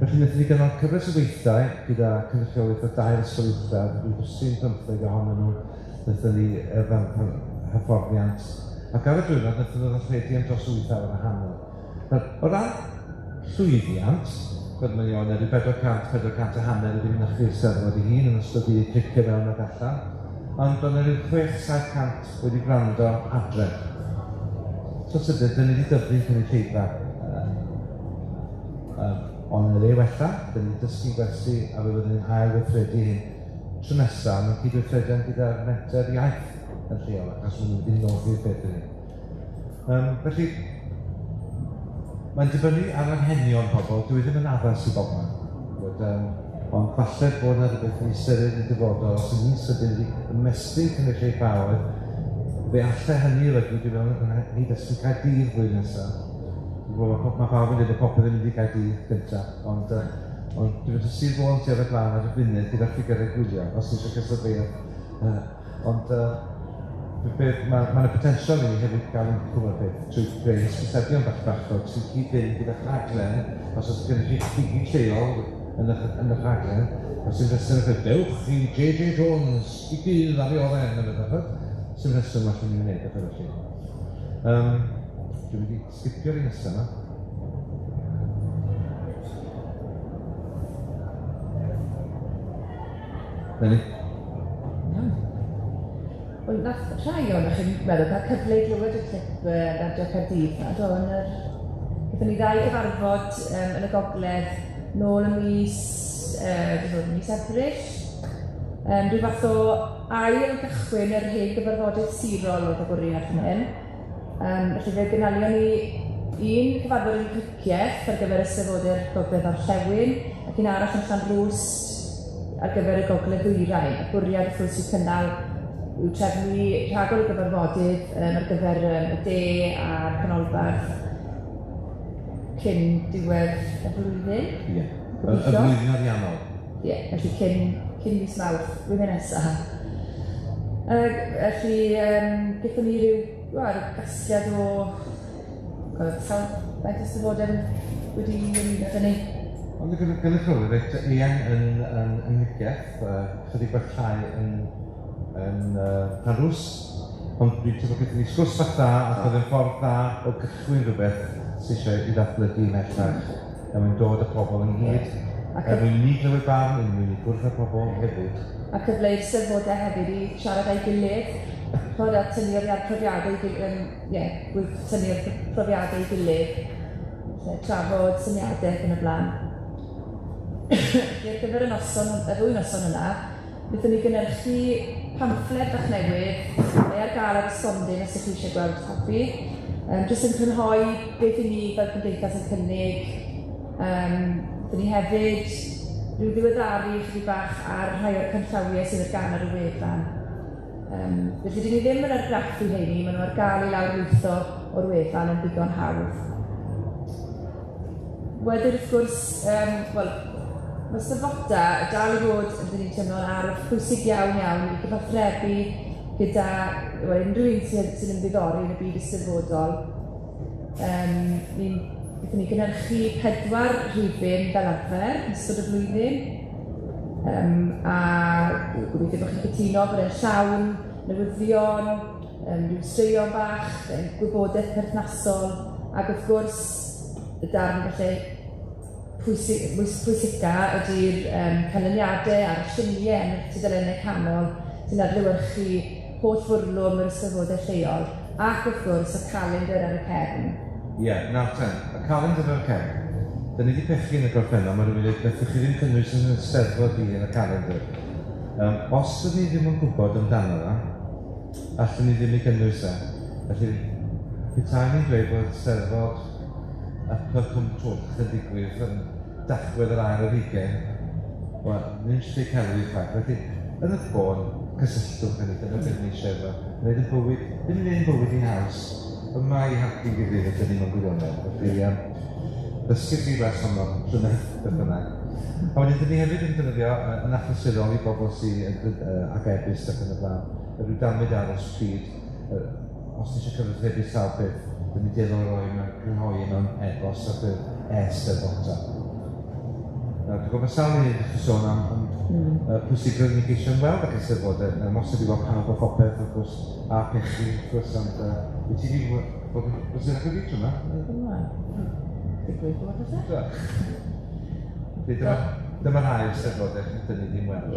Felly wnaethon ni gynnal cyfres o weithdai gyda cynrychiolaeth o dair ysgol uwchradd, rhyw dwsin 15 ohonyn nhw, wnaethon ni hyfforddiant, ac ar y diwrnod wnaethon nhw ddarlledu am dros 8 awr a hanner. Nawr, o ran llwyddiant, gweld mae o'n rhyw 400, 400 a hanner wedi mynychu'r Steddfod ei hun yn ystod i clicio mewn ac allan, ond oedd yna rhyw 600-700 wedi gwrando adre. So sydyn, dyn ni wedi dyfu'n cynulleidfa. Ond yn ei wella, dyn ni'n dysgu'n gwersi a fe fyddwn ni'n ail weithredu hyn tro nesaf mewn cydweithrediad gyda'r menter iaith yn lleol, achos maen nhw'n mynd i noddi'r peth i ni. Felly, mae'n dibynnu ar anghenion pobl, dwi ddim yn addas i bobman. Ond falle bod yna rhywbeth yn ystyried yn y dyfodol, os ydyn ni'n sydyn wedi ymestyn cynulleidfaoedd, fe allai hynny olygu dwi mewn yn nghyd-destun Caerdydd flwyddyn nesaf. Dwi'n gwybod, mae pawb yn dweud bod popeth yn mynd i Gaerdydd gyntaf, ond ond dwi'n meddwl Sir Fôn sydd ar y blaen ar y funud gyda'r ffigurau gwylio, os ti eisiau cystadleuaeth. Ond mae yna potensial i ni hefyd gael incwm o'r peth trwy greu hysbysebion bach bachog sy'n cyd-fynd gyda rhaglen, os oes gennych chi gig lleol yn y, yn y rhaglen, os yw'n rheswm eich dewch i JJ Jones, i gyd ar ei oren, neu beth, sy'n rheswm allan ni wneud beth felly. Dwi'n mynd i sgipio'r un nesaf yma. Na ni. Iawn. Wel, nath rhai ohonoch chi'n meddwl cael cyfle i glywed y clip Radio Caerdydd 'na, do, yn yr... Gaethon ni ddau gyfarfod yn y gogledd nôl yn mis, beth oedd, mis Ebrill. Rhyw fath o ail gychwyn yr hen gyfarfodydd sirol oedd y bwriad fan hyn. Felly fe gynhalion ni un cyfarfod yn Cricieth ar gyfer Eisteddfodau'r Gogledd Orllewin ac un arall yn Llanrwst ar gyfer y Gogledd Ddwyrain. Y bwriad wrth gwrs yw cynnal yw trefnu rhagor o gyfarfodydd ar gyfer y de a'r canolbarth cyn diwedd y flwyddyn. Ie, y flwyddyn ariannol. Ie, felly cyn mis Mawrth, blwyddyn nesaf. Felly, gaethon ni ryw, wel, ryw gasgliad o, God, sawl, faint o Eisteddfodau wedi ymuno 'da ni? Ond y gynrychiolwyr reit eang yn Nghricieth, chydig bach llai yn Llanrwst, ond dwi'n teimlo gyda ni sgwrs bach dda, ac oedd yn ffordd dda o gychwyn rhywbeth sydd eisiau i ddatblygu ymhellach, er mwyn dod â pobl ynghyd, er mwyn ni glywed barn, er mwyn ni gwrdd â pobl hefyd. A cyfle i'r Eisteddfodau hefyd i siarad â'i gilydd, chimod, a tynnu o'r profiadau, ie, tynnu o'r profiadau ei gilydd, lle trafod syniadau ac yn y blaen. Felly ar gyfer y noson, y ddwy noson yna, wnaethon ni gynhyrchu pamffled bach newydd, mae ar gael ar y stondin os ydych chi eisiau gweld copi. Jyst yn crynhoi beth i ni fel cymdeithas yn cynnig. Wnaethon ni hefyd rhyw ddiweddaru chydig bach ar rhai o'r canllawiau sydd ar gael ar y wefan. Felly, dyn ni ddim yn argraffu heini, maen nhw ar gael i lawrlwytho o'r wefan yn ddigon hawdd. Wedyn, wrth gwrs, wel, mae Eisteddfota dal i fod, yn dyn ni'n teimlo'n arf pwysig iawn iawn i gyfathrebu gyda, wel, unrhyw un sy'n ymddiddori yn y byd eisteddfodol. Wnaethon ni gynhyrchu 4 rhifyn fel arfer yn ystod y flwyddyn. A gobeithio bod chi'n cytuno bod e'n llawn newyddion, rhyw straeon bach, gwybodaeth perthnasol, ac wrth gwrs, y darn falle pwysica ydy'r canlyniadau a'r lluniau yn y tudalennau canol sy'n adlewyrchu holl fwrlwm yr eisteddfodau lleol, ac wrth gwrs y calendr ar y cefn. Ie, nawr te, y calendr ar y cefn. Da ni wedi pechu yn y gorffennol, mae rhywun wedi dweud, fedrwch chi ddim cynnwys yn y Steddfod i yn y calendr. Os ydyn ni ddim yn gwybod amdano fo, allwn ni ddim ei gynnwys e. Felly, petai ni'n dweud bod Steddfod Upper Cwm Twrch yn digwydd yn Dachwedd yr ail ar hugain, wel, ni'n eisiau dweud celwydd chwaith. Felly, yn y bôn, cysylltwch â ni, dyna beth ni eisiau efo. Gwneud yn bywyd, ddim yn ein bywyd i'n haws, yma i helpu'n gilydd ydyn ni mewn gwirionedd. Felly, ddysgu chi wers honno, llynedd, beth bynnag. A wedyn, dyn ni hefyd yn defnyddio yn achlysurol i bobl sydd ag e-byst ac yn y blaen, rhyw damid aros pryd, os ti eisiau cyfathrebu sawl peth, dyn ni'n dueddol o roi mewn crynhoi mewn e-bost ar ffurf e-steddfota. Nawr, dwi'n gwybod sawl un ydych chi sôn am pwysigrwydd ni geisio ymweld ag eisteddfodau. Mae'n amhosib i weld pawb a phopeth, wrth gwrs, a pechu, wrth gwrs, ond wyt ti wedi bod yn brysur ac yn tro yma? Digwydd bod, falle? Do. Dyma rhai o'r eisteddfodau dyn ni ddim weld.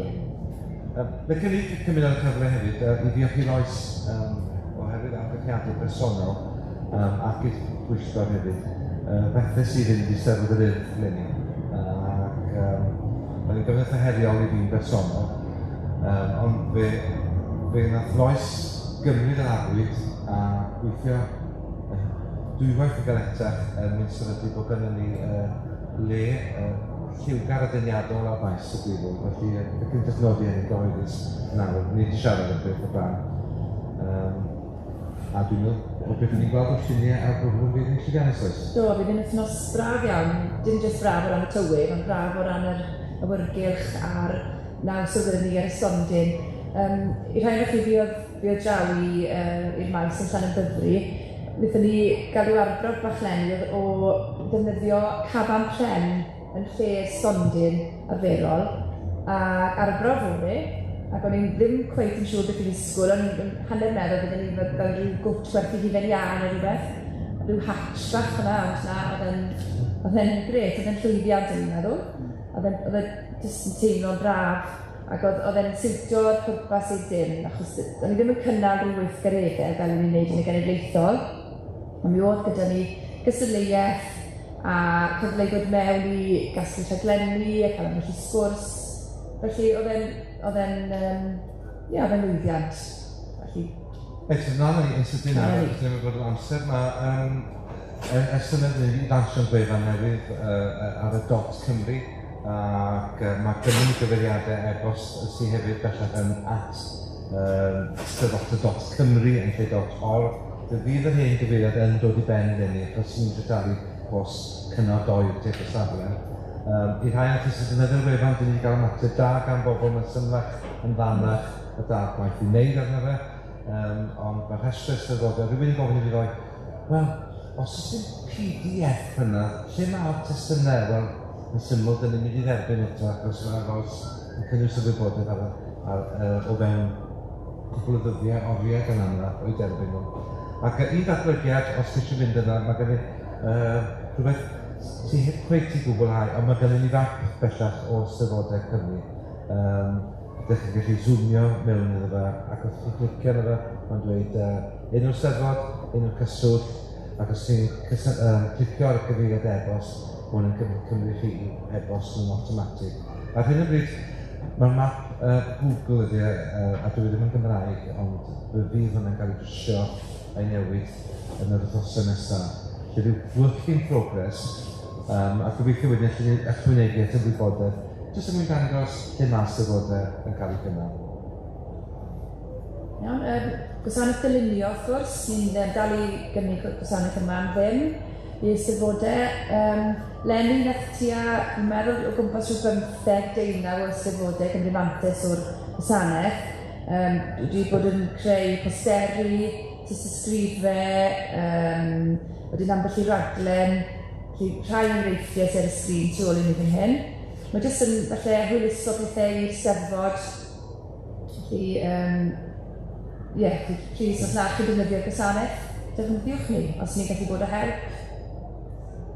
Fe cynnig cymryd ar y cyfle hefyd i ddiolch i Lois oherwydd amgylchiadau personol ac i'r pwyllgor hefyd. Fethes i fynd i Steddfod yr Urdd eleni, ac oedd hi'n gyfnod eitha heriol i fi'n bersonol, ond fe nath Lois gymryd yr arwydd a gweithio dwywaith yn galetach er mwyn sefydlu bod gynnon ni le lliwgar a deniadol ar faes y Brifwyl, felly y cyn jyst nodi hynny'n gyhoeddus nawr, ni wedi siarad am beth o blaen. A dwi'n meddwl, o beth ni'n gweld o'r lluniau a'r bwrlwm fydd yn llwyddiannus oes? Do, bydd yn wythnos braf iawn, dim jyst braf o ran y tywydd, ond braf o ran yr awyrgylch a'r naws o gyda ni ar y stondin. I rhai ohonoch chi fuodd, fuodd draw i, i'r maes yn Llanymddyfri, wnaethon ni gael rhyw arbrawf bach leni oedd o ddefnyddio caban pren yn lle stondin arferol, ac arbrawf oedd e, ac o'n i'n ddim cweit yn siŵr beth i ddisgwyl, o'n i'n hanner meddwl bydden ni fel, fel rhyw gwt gwerthu hufen iâ neu rhywbeth, rhyw hatch bach yna, ond na, oedd e'n oedd e'n grêt, oedd e'n llwyddiant o'n i'n meddwl. Oedd e'n oedd e jyst yn teimlo'n braf, ac oedd oedd e'n siwtio'r pwrpas i'r dim, achos o'n i ddim yn cynnal rhyw weithgareddau fel o'n i'n neud yn y genedlaethol, ond mi oedd gyda ni gystadleuaeth a cyfle i ddod mewn i gasglu rhaglenni a cael ambell i sgwrs. Felly oedd e'n, oedd e'n, ie, oedd e'n lwyddiant. Felly... Reit, na ni, yn sydyn nawr, achos ni'n bod yn amser, mae ers llynedd ni wedi lansio'n gwefan newydd ar y dot Cymru, ac mae gynnon ni gyfeiriadau e-bost sydd hefyd bellach yn at steddfota.cymru yn lle dot org. Fe fydd yr hen gyfeiriad yn dod i ben eleni, achos ni'n trydaru post cynnal doedd tuag y safle. I rhai o'r sydd yn defnyddio'r wefan, dyn ni wedi cael ymateb da gan bobl, mae'n symlach yn fanach y da gwaith i wneud arno fe. Ond mae'r rhestr eisteddfodau, rhywun wedi gofyn i fi ddoe, wel, os oes dim PDF yna, lle mae'r testunau? Wel, yn syml, dyn ni'n mynd i dderbyn eto, achos mae'r ros yn cynnwys y wybodaeth ar, ar, o fewn cwpl o ddyddiau, oriau gan amla, o'i derbyn nhw. Ac un datblygiad, os chi eisiau fynd yna, mae gen i rhywbeth sydd heb cweit i gwblhau, ond mae gennym ni fap bellach o Steddfodau Cymru. Ydych chi'n gallu zoomio mewn iddo fe, ac os chi'n clicio arno fe, mae'n dweud enw'r Steddfod, enw'r cyswllt, ac os chi'n clicio ar y cyfeiriad e-bost, mae hwn yn cymryd chi i e-bost yn awtomatig. Ar hyn o bryd, mae'r map Google ydy e, a dwi ddim yn Gymraeg, ond fe fydd hwnna'n cael ei drwsio a'i newid yn yr wythnosau nesaf. Felly rhyw work in progress, a gobeithio wedyn allwn ni ychwanegu at y wybodaeth, jyst er mwyn dangos lle mae Steddfodau yn cael ei gynnal. Iawn, gwasanaeth dylunio wrth gwrs, ni'n dal i gynnig gwasanaeth yma am ddim i Eisteddfodau. Leni nath tua, fi'n meddwl, o gwmpas rhyw 15 deunaw o Eisteddfodau gymryd mantais o'r gwasanaeth. Dwi wedi bod yn creu posteri, tystysgrifau, wedyn ambell i raglen, felly rhai enghreifftiau sydd ar y sgrin tu ôl i mi fan hyn. Mae jyst yn falle hwyluso pethau i'r Steddfod. Felly, ie, plis, os na chi'n defnyddio'r gwasanaeth, defnyddiwch ni, os ni'n gallu bod o help.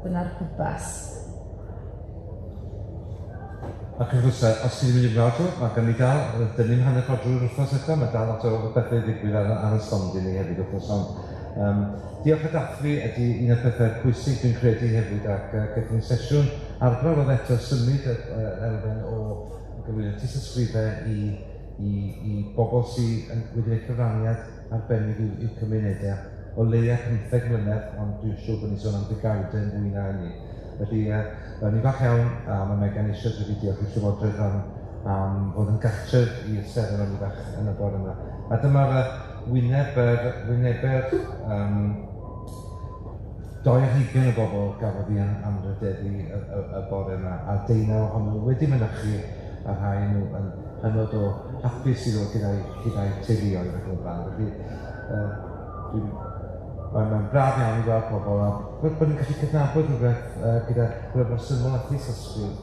Dyna'r pwrpas. Ac wrth gwrs, os ti'n mynd i'r wlad, mae gen i dal, dyn ni'n hanner ffordd drwy'r wythnos eto, mae dal lot o bethau i ddigwydd ar, ar y stondin ni hefyd wrth gwrs, ond diolch a dathlu ydy un o'r pethau pwysig dwi'n credu hefyd, ac gyda ni sesiwn arbrawf oedd eto symud yr elfen o gyflwyno tystysgrifau i, i, i bobl sydd wedi gwneud cyfraniad arbennig i'w, i'w cymunedau o leia 15 mlynedd, ond dwi'n siŵr bod ni'n sôn am ddegawdau yn fwy na hynny. Felly, ni'n falch iawn, a mae Megan eisoes wedi diolch i'r Llywodraeth am, am fod yn gartref i'r seremoni fach yn y bore yma. A dyma'r wyneb, wynebau'r 22 o bobl gafodd ei anrhydeddu y, y, y bore yma, a deunaw ohonyn nhw wedi mynychu, a rhai nhw yn hynod o hapus i ddod gyda'i gyda teuluoedd ac yn y blaen. Felly, mae'n mae braf iawn i weld pobl a bod, bod ni'n gallu cydnabod rhywbeth gyda rhywbeth mor syml a thystysgrif.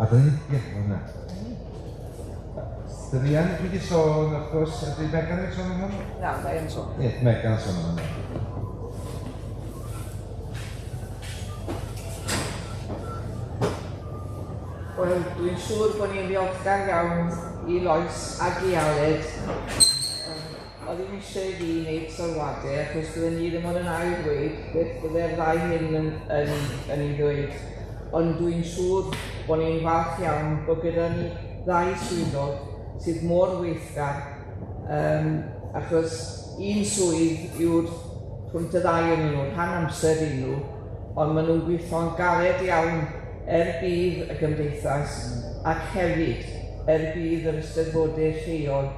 A dyna ni, ie, yeah, hwnna. Dyn ni yn wedi sôn, wrth gwrs, ydy Megan yn sôn am hwn? Na, da yn sôn. Ie, Megan yn sôn am hwn. Wel, dwi'n siŵr bod ni'n ddiolchgar iawn i Lois ac i Aled. Oedd ddim eisiau i fi wneud sylwadau, achos bydden ni ddim ond yn ail ddweud beth bydde'r ddau hyn yn, yn, yn ei ddweud. Ond dwi'n siŵr bod ni'n falch iawn bod gyda ni ddau swyddog sydd mor weithgar, achos un swydd yw'r rhwng y ddau yn nhw, rhan amser i nhw, ond maen nhw'n gweithio'n galed iawn er budd y gymdeithas ac hefyd er budd yr eisteddfodau lleol.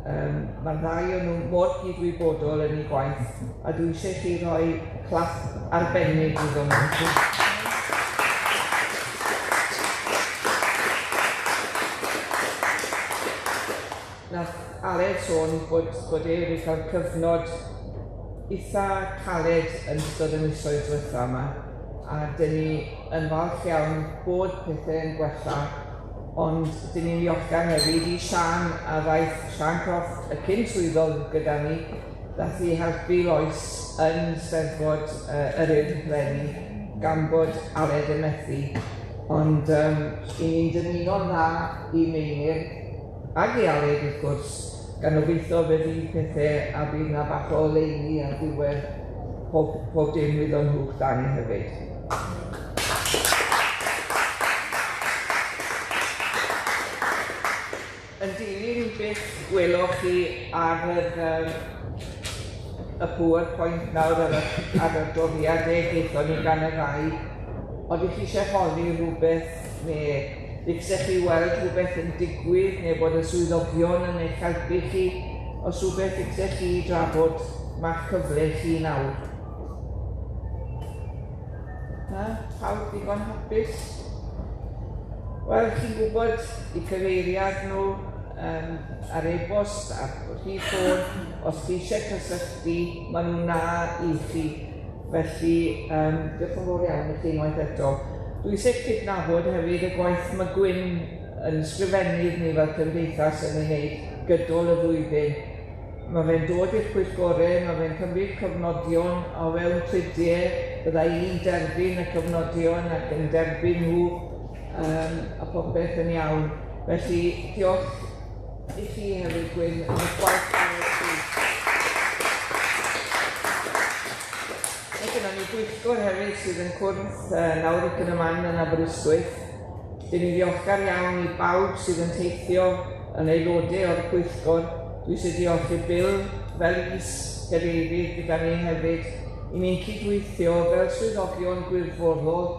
Mae'r ddau o'n nhw mor gydwybodol yn eu gwaith, a dwi eisiau chi roi clap arbennig iddyn nhw. Nath Aled sôn bod e wedi cael cyfnod eitha caled yn ystod y misoedd diwetha yma, a dyn ni yn falch iawn bod pethau yn gwella, ond dyn ni'n ddiolchgar hefyd i Siân a ddaeth Siân Croft, y cyn swyddog gyda ni, ddath i helpu Lois yn Steddfod yr Urdd eleni, gan bod Aled yn methu. Ond i ni'n dymuno'n dda i Meinir ac i Aled wrth gwrs, gan obeithio fe fydd pethau a bydd na bach o oleuni ar ddiwedd pob dim iddyn nhw'ch dau hefyd. Yn dilyn beth weloch chi ar y PowerPoint nawr ar yr adroddiadau gaethon ni gan y ddau, oeddech chi eisiau holi rhywbeth neu licech chi weld rhywbeth yn digwydd neu bod y swyddogion yn eich helpu chi, os rhywbeth licech chi drafod, mae'ch cyfle chi nawr. Na? Pawb ddigon hapus? Wel, chi'n gwybod eu cyfeiriad nhw ar e-bost, ar rhif ffôn, os chi eisiau cysylltu, maen nhw na i chi. Felly, diolch yn fawr iawn i chi unwaith eto. Dwi eisiau cydnabod hefyd y gwaith mae Gwyn yn sgrifennydd ni fel cymdeithas yn ei wneud gydol y flwyddyn. Mae fe'n dod i'r pwyllgorau, mae fe'n cymryd cofnodion o fewn prydiau, bydda i'n derbyn y cofnodion ac yn derbyn nhw a popeth yn iawn. Felly, diolch i chi hefyd, Gwyn, am y gwaith caled chi. Mae gennym ni bwyllgor hefyd sydd yn cwrdd nawr ac yn y man yn Aberystwyth. Dyn ni'n ddiolchgar iawn i bawb sydd yn teithio yn aelodau o'r pwyllgor. Dwi eisiau diolch i Bill fel is-gadeirydd gyda ni hefyd. I ni'n cydweithio fel swyddogion gwirfoddol,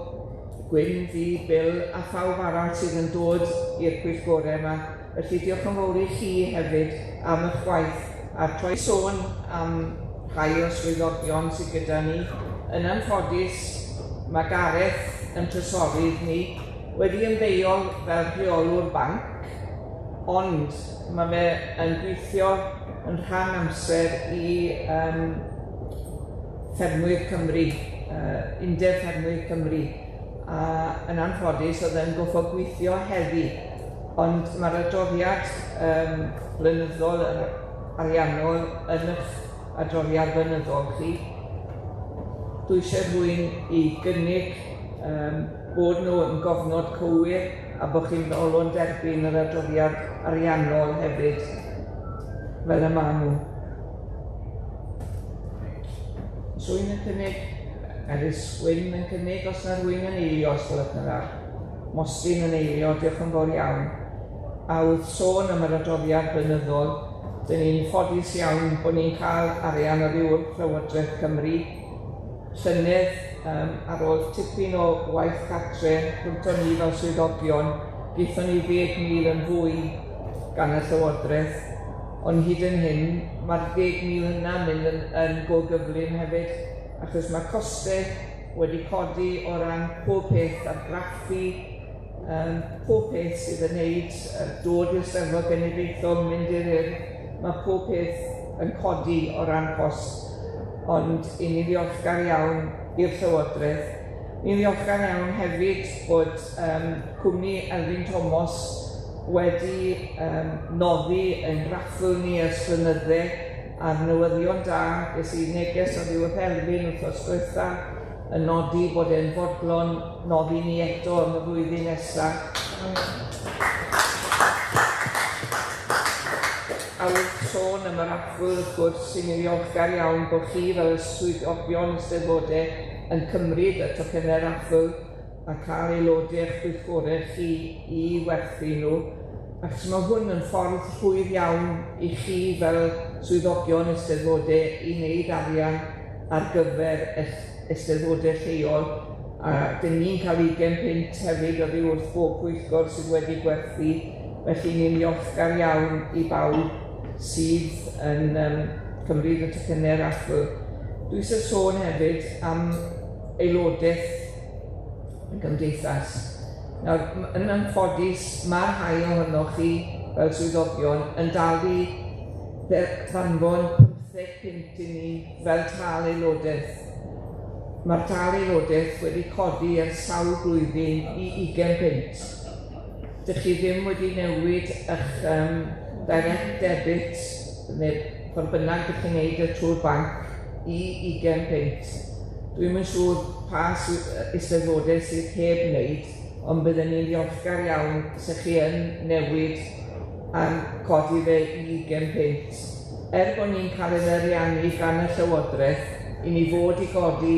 Gwyn, fi, Bill a phawb arall sydd yn dod i'r pwyllgorau yma. Felly diolch yn fawr i chi hefyd am eich gwaith a troi sôn am rhai o'r swyddogion sydd gyda ni. Yn anffodus, mae Gareth yn trysorydd ni wedi ymddeol fel rheolwr banc, ond mae fe yn gweithio yn rhan amser i Ffermwyr Cymru, Undeb Ffermwyr Cymru, a yn anffodus oedd e'n goffo gweithio heddi, ond mae'r adroddiad blynyddol yr ariannol yn eich adroddiad blynyddol chi. Dwi eisiau rhywun i gynnig bod nhw yn gofnod cywir a bod chi'n bolon derbyn yr adroddiad ariannol hefyd fel y maen nhw. Rwy'n yn cynnig, Elis Wyn yn cynnig, os na rwy'n yn eilio, os gwelwch yn dda. Mostyn yn eilio, diolch yn fawr iawn. A wrth sôn am yr adroddiad blynyddol, dyn ni'n ffodus iawn bod ni'n cael arian oddi wrth Llywodraeth Cymru. Llynedd, ar ôl tipyn o waith cartre rhwngton ni fel swyddogion, gaethon ni 10,000 yn fwy gan y Llywodraeth, ond hyd yn hyn, mae'r 10,000 yna'n mynd yn go gyflym hefyd, achos mae costau wedi codi o ran pob peth argraffu, pob peth sydd yn neud, dod i'r Steddfod Genedlaethol, mynd i'r Urdd, mae pob peth yn codi o ran cost, ond i ni ddiolchgar iawn i'r Llywodraeth. Ni'n ddiolchgar iawn hefyd bod cwmni Elfyn Thomas wedi noddi ein raffl ni ers blynydde, a'r newyddion da, ges i neges oddi wrth Elfyn wythnos diwetha yn nodi bod e'n fodlon noddi ni eto yn y flwyddyn nesaf. A wrth sôn am y raffl, wrth gwrs, i ni ddiolchgar iawn bod chi fel y swyddogion Eisteddfodau yn cymryd y tocynnau raffl a cael aelodau eich pwyllgorau chi i werthu nhw, achos mae hwn yn ffordd rhwydd iawn i chi fel swyddogion Eisteddfodau i wneud arian ar gyfer eich Eisteddfodau lleol, a dyn ni'n cael 20 punt hefyd oddi wrth bob pwyllgor sydd wedi gwerthu, felly ni'n ddiolchgar iawn i bawb. sydd yn cymryd y tocynnau raffl. Dwi eisiau sôn hefyd am aelodaeth y gymdeithas. Nawr, yn anffodus, mae rhai ohonoch chi fel swyddogion yn dal i ddanfon 15 punt i ni fel tâl aelodaeth. Mae'r tâl aelodaeth wedi codi ers sawl blwyddyn i 20 punt. Dych chi ddim wedi newid eich direct debit neu ffordd bynnag dych chi'n neud e trwy'r banc i 20 punt. Dwi'm yn siŵr pa eisteddfodau sydd heb wneud, ond bydden ni'n ddiolchgar iawn se chi yn newid a'n codi fe i 20 punt. Er bod ni'n cael ein ariannu gan y Llywodraeth, i ni fod i godi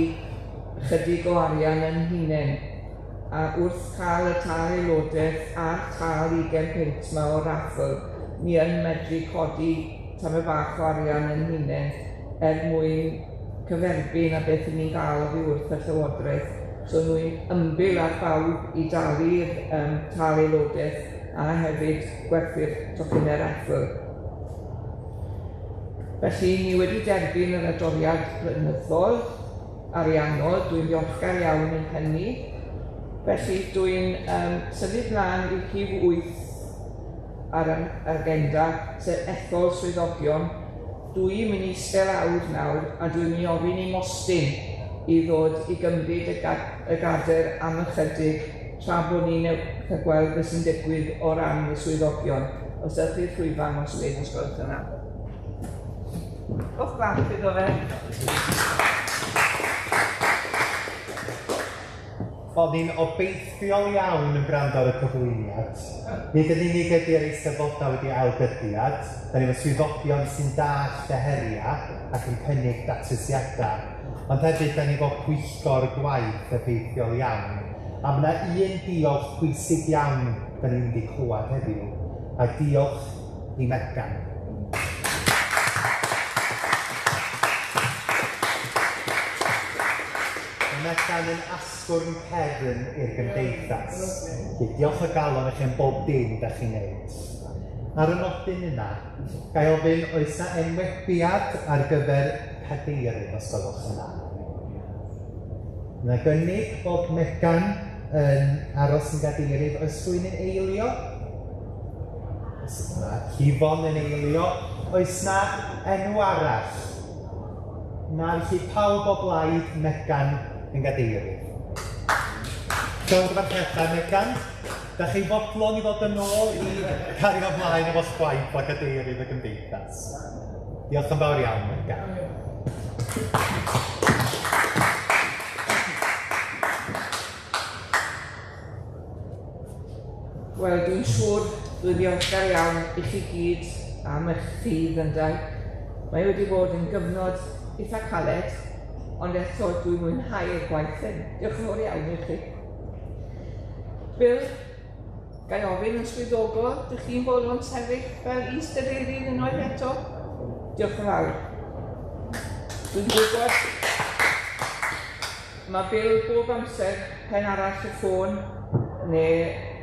chydig o arian yn hunain. A wrth cael y tâl aelodaeth a'r tâl 20 punt 'ma o'r raffl, ni yn medru codi tamed bach o arian yn hunain er mwyn cyferbyn a beth 'y ni'n gael oddi wrth y Llywodraeth. So nhw'n ymbil ar bawb i dalu'r tâl aelodaeth a hefyd gwerthu'r tocynnau raffl. Felly ni wedi derbyn yr adroddiad blynyddol ariannol, dwi'n ddiolchgar iawn i hynny. Felly dwi'n symud mlaen i rhif 8 ar yr agenda, sef ethol swyddogion. Dwi'n mynd i eistedd lawr nawr a dwi'n mynd i ofyn i Mostyn i ddod i gymryd y gader am ychydig tra bod ni'n cael gweld beth sy'n digwydd o ran y swyddogion. Os ewch chi'r llwyfan, Mostyn, os gwelwch yn dda. Rhowch glap iddo fe. O'n i'n obeithiol iawn yn gwrando ar y cyflwyniad. Nid yn unig ydy'r eisteddfodau wedi ailgydiad, da ni efo swyddogion sy'n dallt y heriau ac yn cynnig datrysiadau, ond hefyd da ni efo pwyllgor gwaith effeithiol iawn. A mae yna un diolch pwysig iawn da ni'n mynd i clywed heddiw, a diolch i Megan. Mae Megan yn asgwrn cefn i'r gymdeithas. Felly, diolch o galon i chi am bob dim da chi'n neud. Ar y nodyn yna, ga i ofyn oes na enwebiad ar gyfer cadeirydd os gwelwch yn dda? Na gynnig bod Megan yn aros yn gadeirydd, oes rhywun yn eilio? Oes na Hifon yn eilio? Oes na enw arall? Na, felly pawb o blaid Megan yn gadeirydd. Llongyfarchiadau Megan. Da chi fodlon i ddod yn ôl i cario ymlaen efo'ch gwaith fel cadeirydd y gymdeithas. Diolch yn fawr iawn, Megan. Wel, dwi'n siŵr dwi'n ddiolchgar iawn i chi gyd am eich ffydd yndau. Mae wedi bod yn gyfnod eitha caled, ond eto dwi'n mwynhau'r gwaith hyn. Diolch yn fawr iawn i chi. Bill, ga i ofyn yn swyddogol, dych chi'n fodlon sefyll fel is-gadeirydd unwaith eto? Diolch yn fawr. Dwi'n gwybod mae Bill bob amser pen arall y ffôn, neu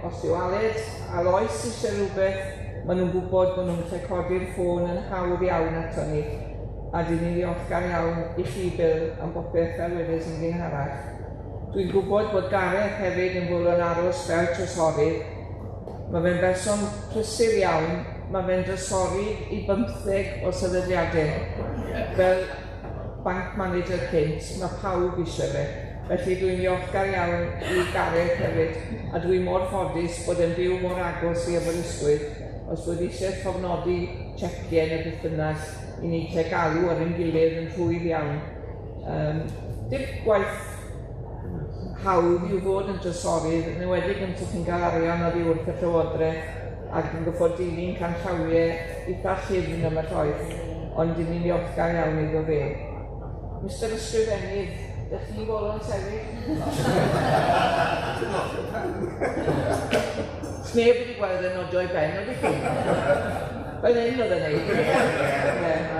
os yw Aled a Lois eisiau rhywbeth, maen nhw'n gwybod bod nhw'n gallu codi'r ffôn yn hawdd iawn ato ni. A dyn ni'n ddiolchgar iawn i chi, Bill, am bopeth fel wedes yn gynharach. Dwi'n gwybod bod Gareth hefyd yn fodlon aros fel trysorydd. Mae fe'n berson prysur iawn, mae fe'n drysorydd i 15 o sefydliadau. Fel bank manager cynt, mae pawb eisiau fe. Felly dwi'n ddiolchgar iawn i Gareth hefyd, a dwi mor ffodus bod e'n byw mor agos i Aberystwyth. Os bod eisiau llofnodi checiau neu beth bynnag, i ni lle galw ar ein gilydd yn rhwydd iawn. Dim gwaith hawdd yw fod yn drysorydd, yn enwedig yn chi'n cael arian oddi wrth y Llywodraeth ac yn gorfod dilyn canllawiau eitha llyfn am y ffaith, ond dyn ni'n ddiolchgar iawn iddo fe. Mr Ysgrifennydd, ydych chi'n fodlon sefyll? Sneb wedi gweld e'n nodio i ben, ydych chi? Fel hyn oedd e'n neud. Ie.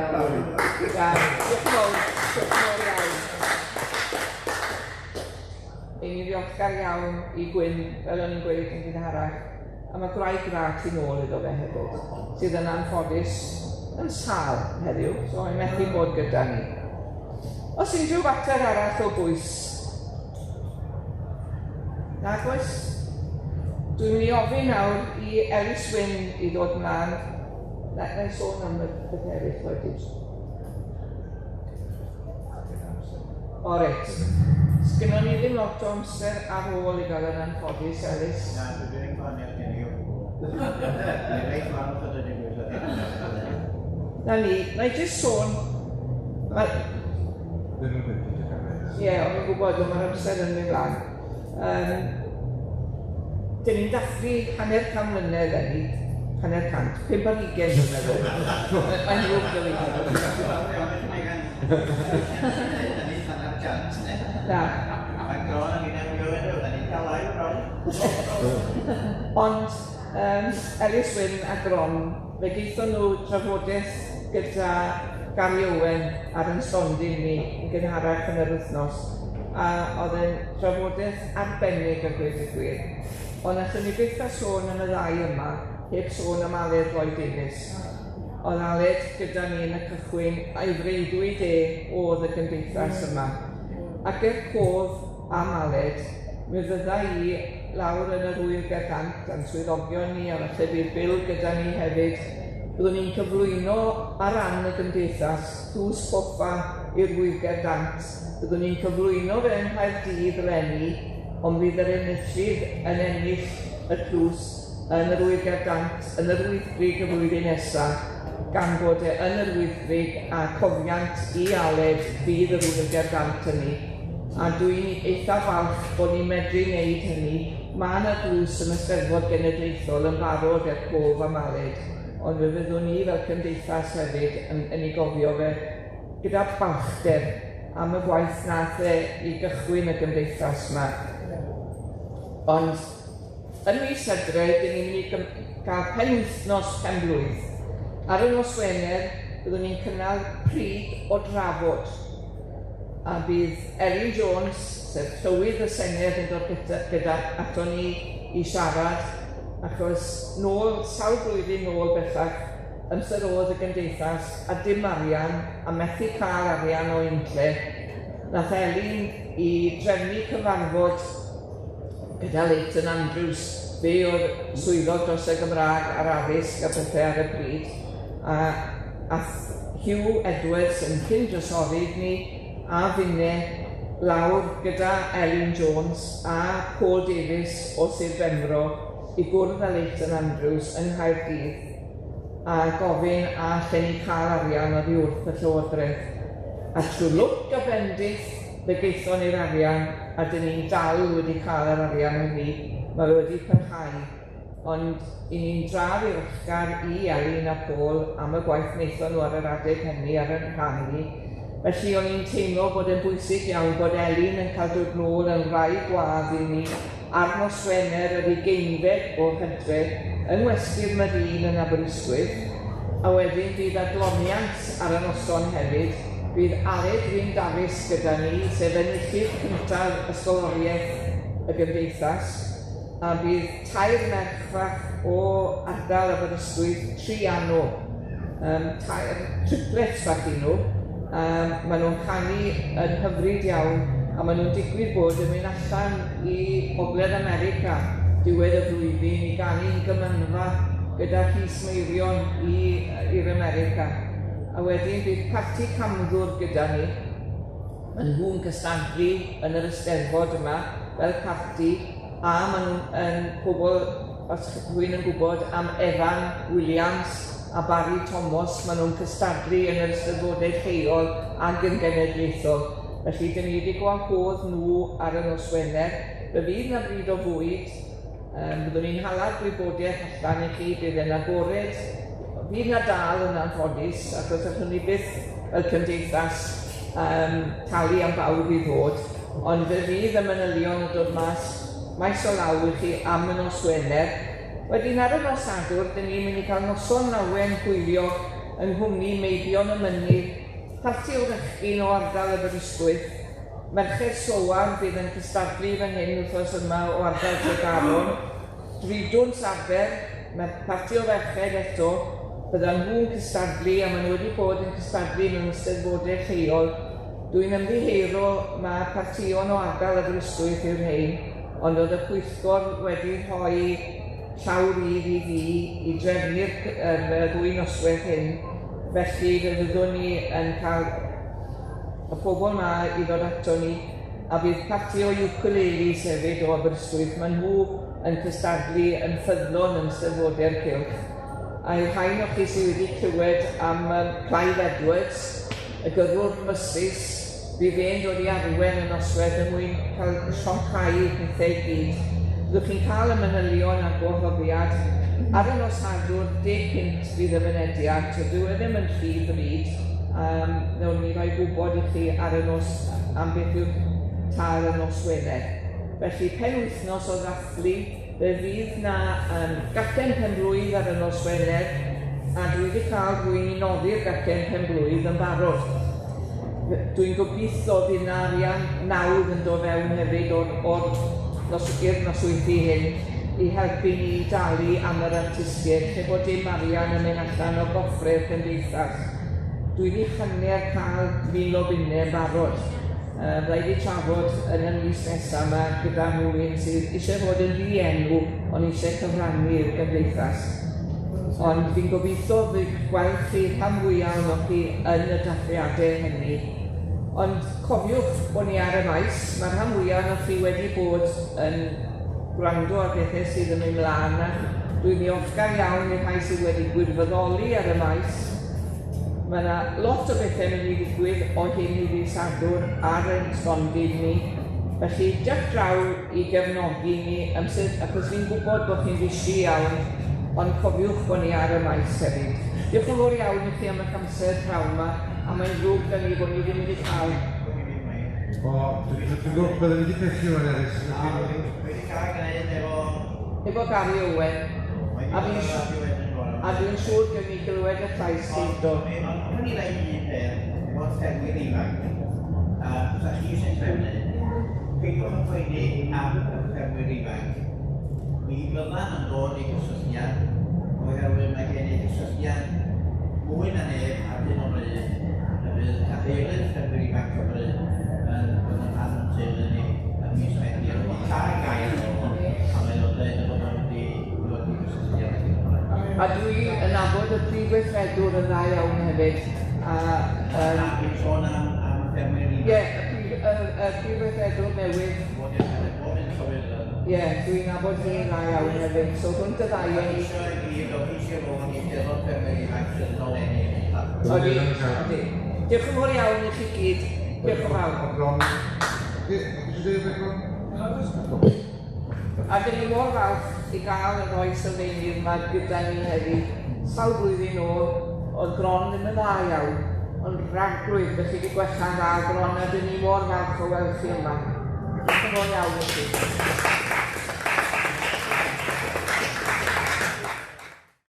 Iawn, diolch yn fawr, diolch yn fawr iawn. Ein ni'n ddiolchgar iawn i Gwyn, fel o'n i'n gweud yn gynharach, a mae gwraig dda tu nôl iddo fe hefyd, sydd yn anffodus. yn sâl heddiw, so mae'n methu bod gyda ni. Os unrhyw fater arall o bwys? Nag oes? Dwi'n mynd i ofyn nawr i Elis Wyn i ddod mlaen. Na i sôn am y peth eraill wedyn. O reit. Sgynnon ni ddim lot o amser ar ôl i gael yn anffodus, Elis. Na, dwi ddim gwahaniaeth gen i o gwbl. Dwi'n reit falch o dod i gweithio. Na ni, na i jyst sôn... Ddim yn gweithio. Ie, o'n i'n gwybod, ond mae'r amser yn mynd lan. Dyn ni'n dathlu 50 mlynedd eleni, 50, 25 dwi'n meddwl. Mae'n ddrwg 'da fi. Na. Ond Elis Wyn a Gron, fe gaethon nhw trafodaeth gyda Gary Owen ar ein stondin ni yn gynharach yn yr wythnos, a oedd e'n trafodaeth arbennig a gweud y gwir. Ond allwn ni byth â sôn am y ddau yma heb sôn am Aled Lloyd Davies. Oedd Aled gyda ni yn y cychwyn a'i freuddwyd e oedd y gymdeithas yma. Ac er cof am Aled, mi fydda i lawr yn yr Ŵyl Gerddant a'n swyddogion ni, a falle bydd Bill gyda ni hefyd. Byddwn ni'n cyflwyno ar ran y gymdeithas tlws coffa i'r Ŵyl Gerddant. Byddwn ni'n cyflwyno fe yng Nghaerdydd eleni, ond fydd yr enillydd yn ennill y tlws yn yr Ŵyl Gerddant yn yr Wyddgrug y flwyddyn nesaf, gan bod e yn yr Wyddgrug a cofiant i Aled fydd yr Ŵyl Gerddant hynny. A dwi'n eitha falch bod ni'n medru wneud hynny. Mae yna dlws yn y Steddfod Genedlaethol yn barod er cof am Aled, ond fe fyddwn ni fel cymdeithas hefyd yn ei gofio fe gyda balchder am y gwaith nath e i gychwyn y gymdeithas yma. Ond yn mis Hydref, dyn ni'n mynd i gael penwythnos penblwydd. Ar y nos Wener, byddwn ni'n cynnal pryd o drafod. A bydd Elin Jones, sef llywydd y Senedd, yn dod gyda ato ni i siarad, achos nôl, sawl blwyddyn nôl bellach, amser oedd y gymdeithas a dim arian, a methu cael arian o unlle, nath Elin i drefnu cyfarfod gyda Leighton Andrews, fe oedd swyddog dros y Gymraeg a'r addysg a pethau ar y pryd, a ath Hugh Edwards yn cyn drysorydd ni a finne lawr gyda Elin Jones a Paul Davies o Sir Benfro i gwrdd â Leighton Andrews yng Nghaerdydd a gofyn a allen ni cael arian oddi wrth y Llywodraeth. A trwy lwc a bendith fe gaethon ni'r arian, a dyn ni'n dal wedi cael yr arian hynny, mae fe wedi parhau. Ond i ni'n dra ddiolchgar i Elin a Paul am y gwaith wnaethon nhw ar yr adeg hynny, ar ein rhan ni. Felly o'n i'n teimlo bod e'n bwysig iawn bod Elin yn cael dod nôl yn wraig gwadd i ni ar nos Wener yr 20fed o Hydref yng Ngwesty'r Marine yn Aberystwyth, a wedyn bydd adloniant ar y noson hefyd. Bydd Aled Wyn Dafis gyda ni, sef enillydd cyntaf ysgoloriaeth y gymdeithas, a bydd tair merch fach o ardal Aberystwyth, Triano, tair triplets fach i nhw. Maen nhw'n canu yn hyfryd iawn, a maen nhw'n digwydd bod yn mynd allan i Ogledd America diwedd y flwyddyn i ganu'n gymanfa gyda Rhys Meirion i'r America. A wedyn bydd parti camddwr gyda ni. Maen nhw'n cystadlu yn yr Eisteddfod yma fel parti, a maen nhw'n yn pobl, os rhywun yn gwybod am Evan Williams a Barry Thomas, maen nhw'n cystadlu yn yr Eisteddfodau lleol ac yn genedlaethol. Felly, dyn ni wedi gwahodd nhw ar y nos Wener. Fe fydd na bryd o fwyd, byddwn ni'n hala'r gwybodaeth allan i chi, bydd e'n agored. Fydd na dal yn anffodus, achos allwn ni byth fel cymdeithas talu am bawb i ddod, ond fe fydd y manylion yn dod mas maes o law i chi am y nos Wener. Wedyn ar y nos Sadwrn, dyn ni'n mynd i cael noson lawen hwyliog yng nghwmni Meibion y Mynydd, parti o fechgyn o ardal Aberystwyth, Merched Sowan fydd yn cystadlu fan hyn wythnos yma o ardal Tregaron, Dridwn Saber, parti o ferched eto, Byddan nhw'n cystadlu, a maen nhw wedi bod yn cystadlu mewn eisteddfodau lleol. Dwi'n ymddiheuro, mae partïon o ardal Aberystwyth yw'r rhain, ond oedd y pwyllgor wedi rhoi llaw rydd i fi i drefnu'r ddwy noswaith hyn, felly fe fyddwn ni yn cael y pobl yma i ddod ato ni, a bydd parti o ukuleles hefyd o Aberystwyth. Maen nhw yn cystadlu yn ffyddlon yn Eisteddfodau'r Cylch. A i'r rhain o chi sydd wedi clywed am Clive Edwards, y gyrrwr bysus, bydd e'n dod i arwen y noswaith er mwyn cael sioncau pethau i gyd. Byddwch chi'n cael y manylion a'r gwahoddiad. Ar y nos Sadwrn, 10 punt fydd y mynediad, so dyw e ddim yn rhy ddrud. Wnawn ni roi gwybod i chi ar y nos am beth yw'r tâl y nos Wener. Felly, penwythnos o ddathlu, fe fydd na gacen penblwydd ar y nos Wener, a dwi wedi cael rhywun i noddi'r gacen penblwydd yn barod. Dwi'n gobeithio fydd na arian nawdd yn dod fewn hefyd o'r i'r nosweithiau hyn i helpu ni dalu am yr artistiaid, lle bod dim arian yn mynd allan o goffre'r cymdeithas. Dwi wedi hanner cael 1,000 o bunnau yn barod. Rhaid i trafod yn y mis nesaf yma gyda rhywun sydd eisiau fod yn ddienw ond eisiau cyfrannu i'r gymdeithas. Ond fi'n gobeithio fydd gweld chi rhan fwyaf ohonoch chi yn y dathliadau hynny. Ond cofiwch bod ni ar y maes, mae rhan fwyaf ohonoch chi wedi bod yn gwrando ar bethau sydd yn mynd mlaen, a dwi'n ddiolchgar iawn i'r rhai sydd wedi gwirfoddoli ar y maes. Mae yna lot o bethau yn mynd i ddigwydd o hyn i ddydd Sadwrn ar ein stondin ni. Felly, dewch draw i gefnogi ni, amser, achos fi'n gwybod bod chi'n busy iawn, ond cofiwch bod ni ar y maes hefyd. Diolch yn fawr iawn i chi am eich amser pnawn yma, a mae'n ddrwg 'da ni bod ni ddim wedi cael... O, dwi'n gwybod, byddwn ni wedi pechu rwan, Eris. Wedi cael gwneud efo... Efo Gary Owen. A dwi'n siŵr gawn ni glywed y llais chi. Do. Ond hoffwn i ddeud un peth, efo'r ffermwyr ifanc, a os chi sy'n trefnu, peidiwch yn poeni am y ffermwyr ifanc. Mi fyddan yn dod i gysylltiad, oherwydd mae gen i gysylltiad mwy na neb ar hyn o bryd, y bydd cadeirydd Ffermwyr Ifanc Cymru yn bod yn rhan o'n teulu ni ym mis Medi. A wedi cael gair o, a mae o'n dweud y bod o'n mynd i ddod i gysylltiad ag un o'r. A dwi yn nabod y prif weithredwr yn dda iawn hefyd. A, dwi'n sôn am ffermwyr ifanc. Ie, y prif weithredwr newydd. Ie, dwi'n nabod hi'n dda iawn hefyd. So hwn dy ddau o'n i. Odi, odi. Diolch yn fawr iawn i chi gyd. Diolch yn fawr. A dyn ni mor falch i gael y rhoi sylfaenydd yma gyda ni heddi. Sawl blwyddyn ôl, oedd Gron ddim yn dda iawn, ond rhaglwydd, felly wedi gwella'n dda Gron, a dyn ni mor falch o weld chi yma. Diolch yn fawr iawn i chi.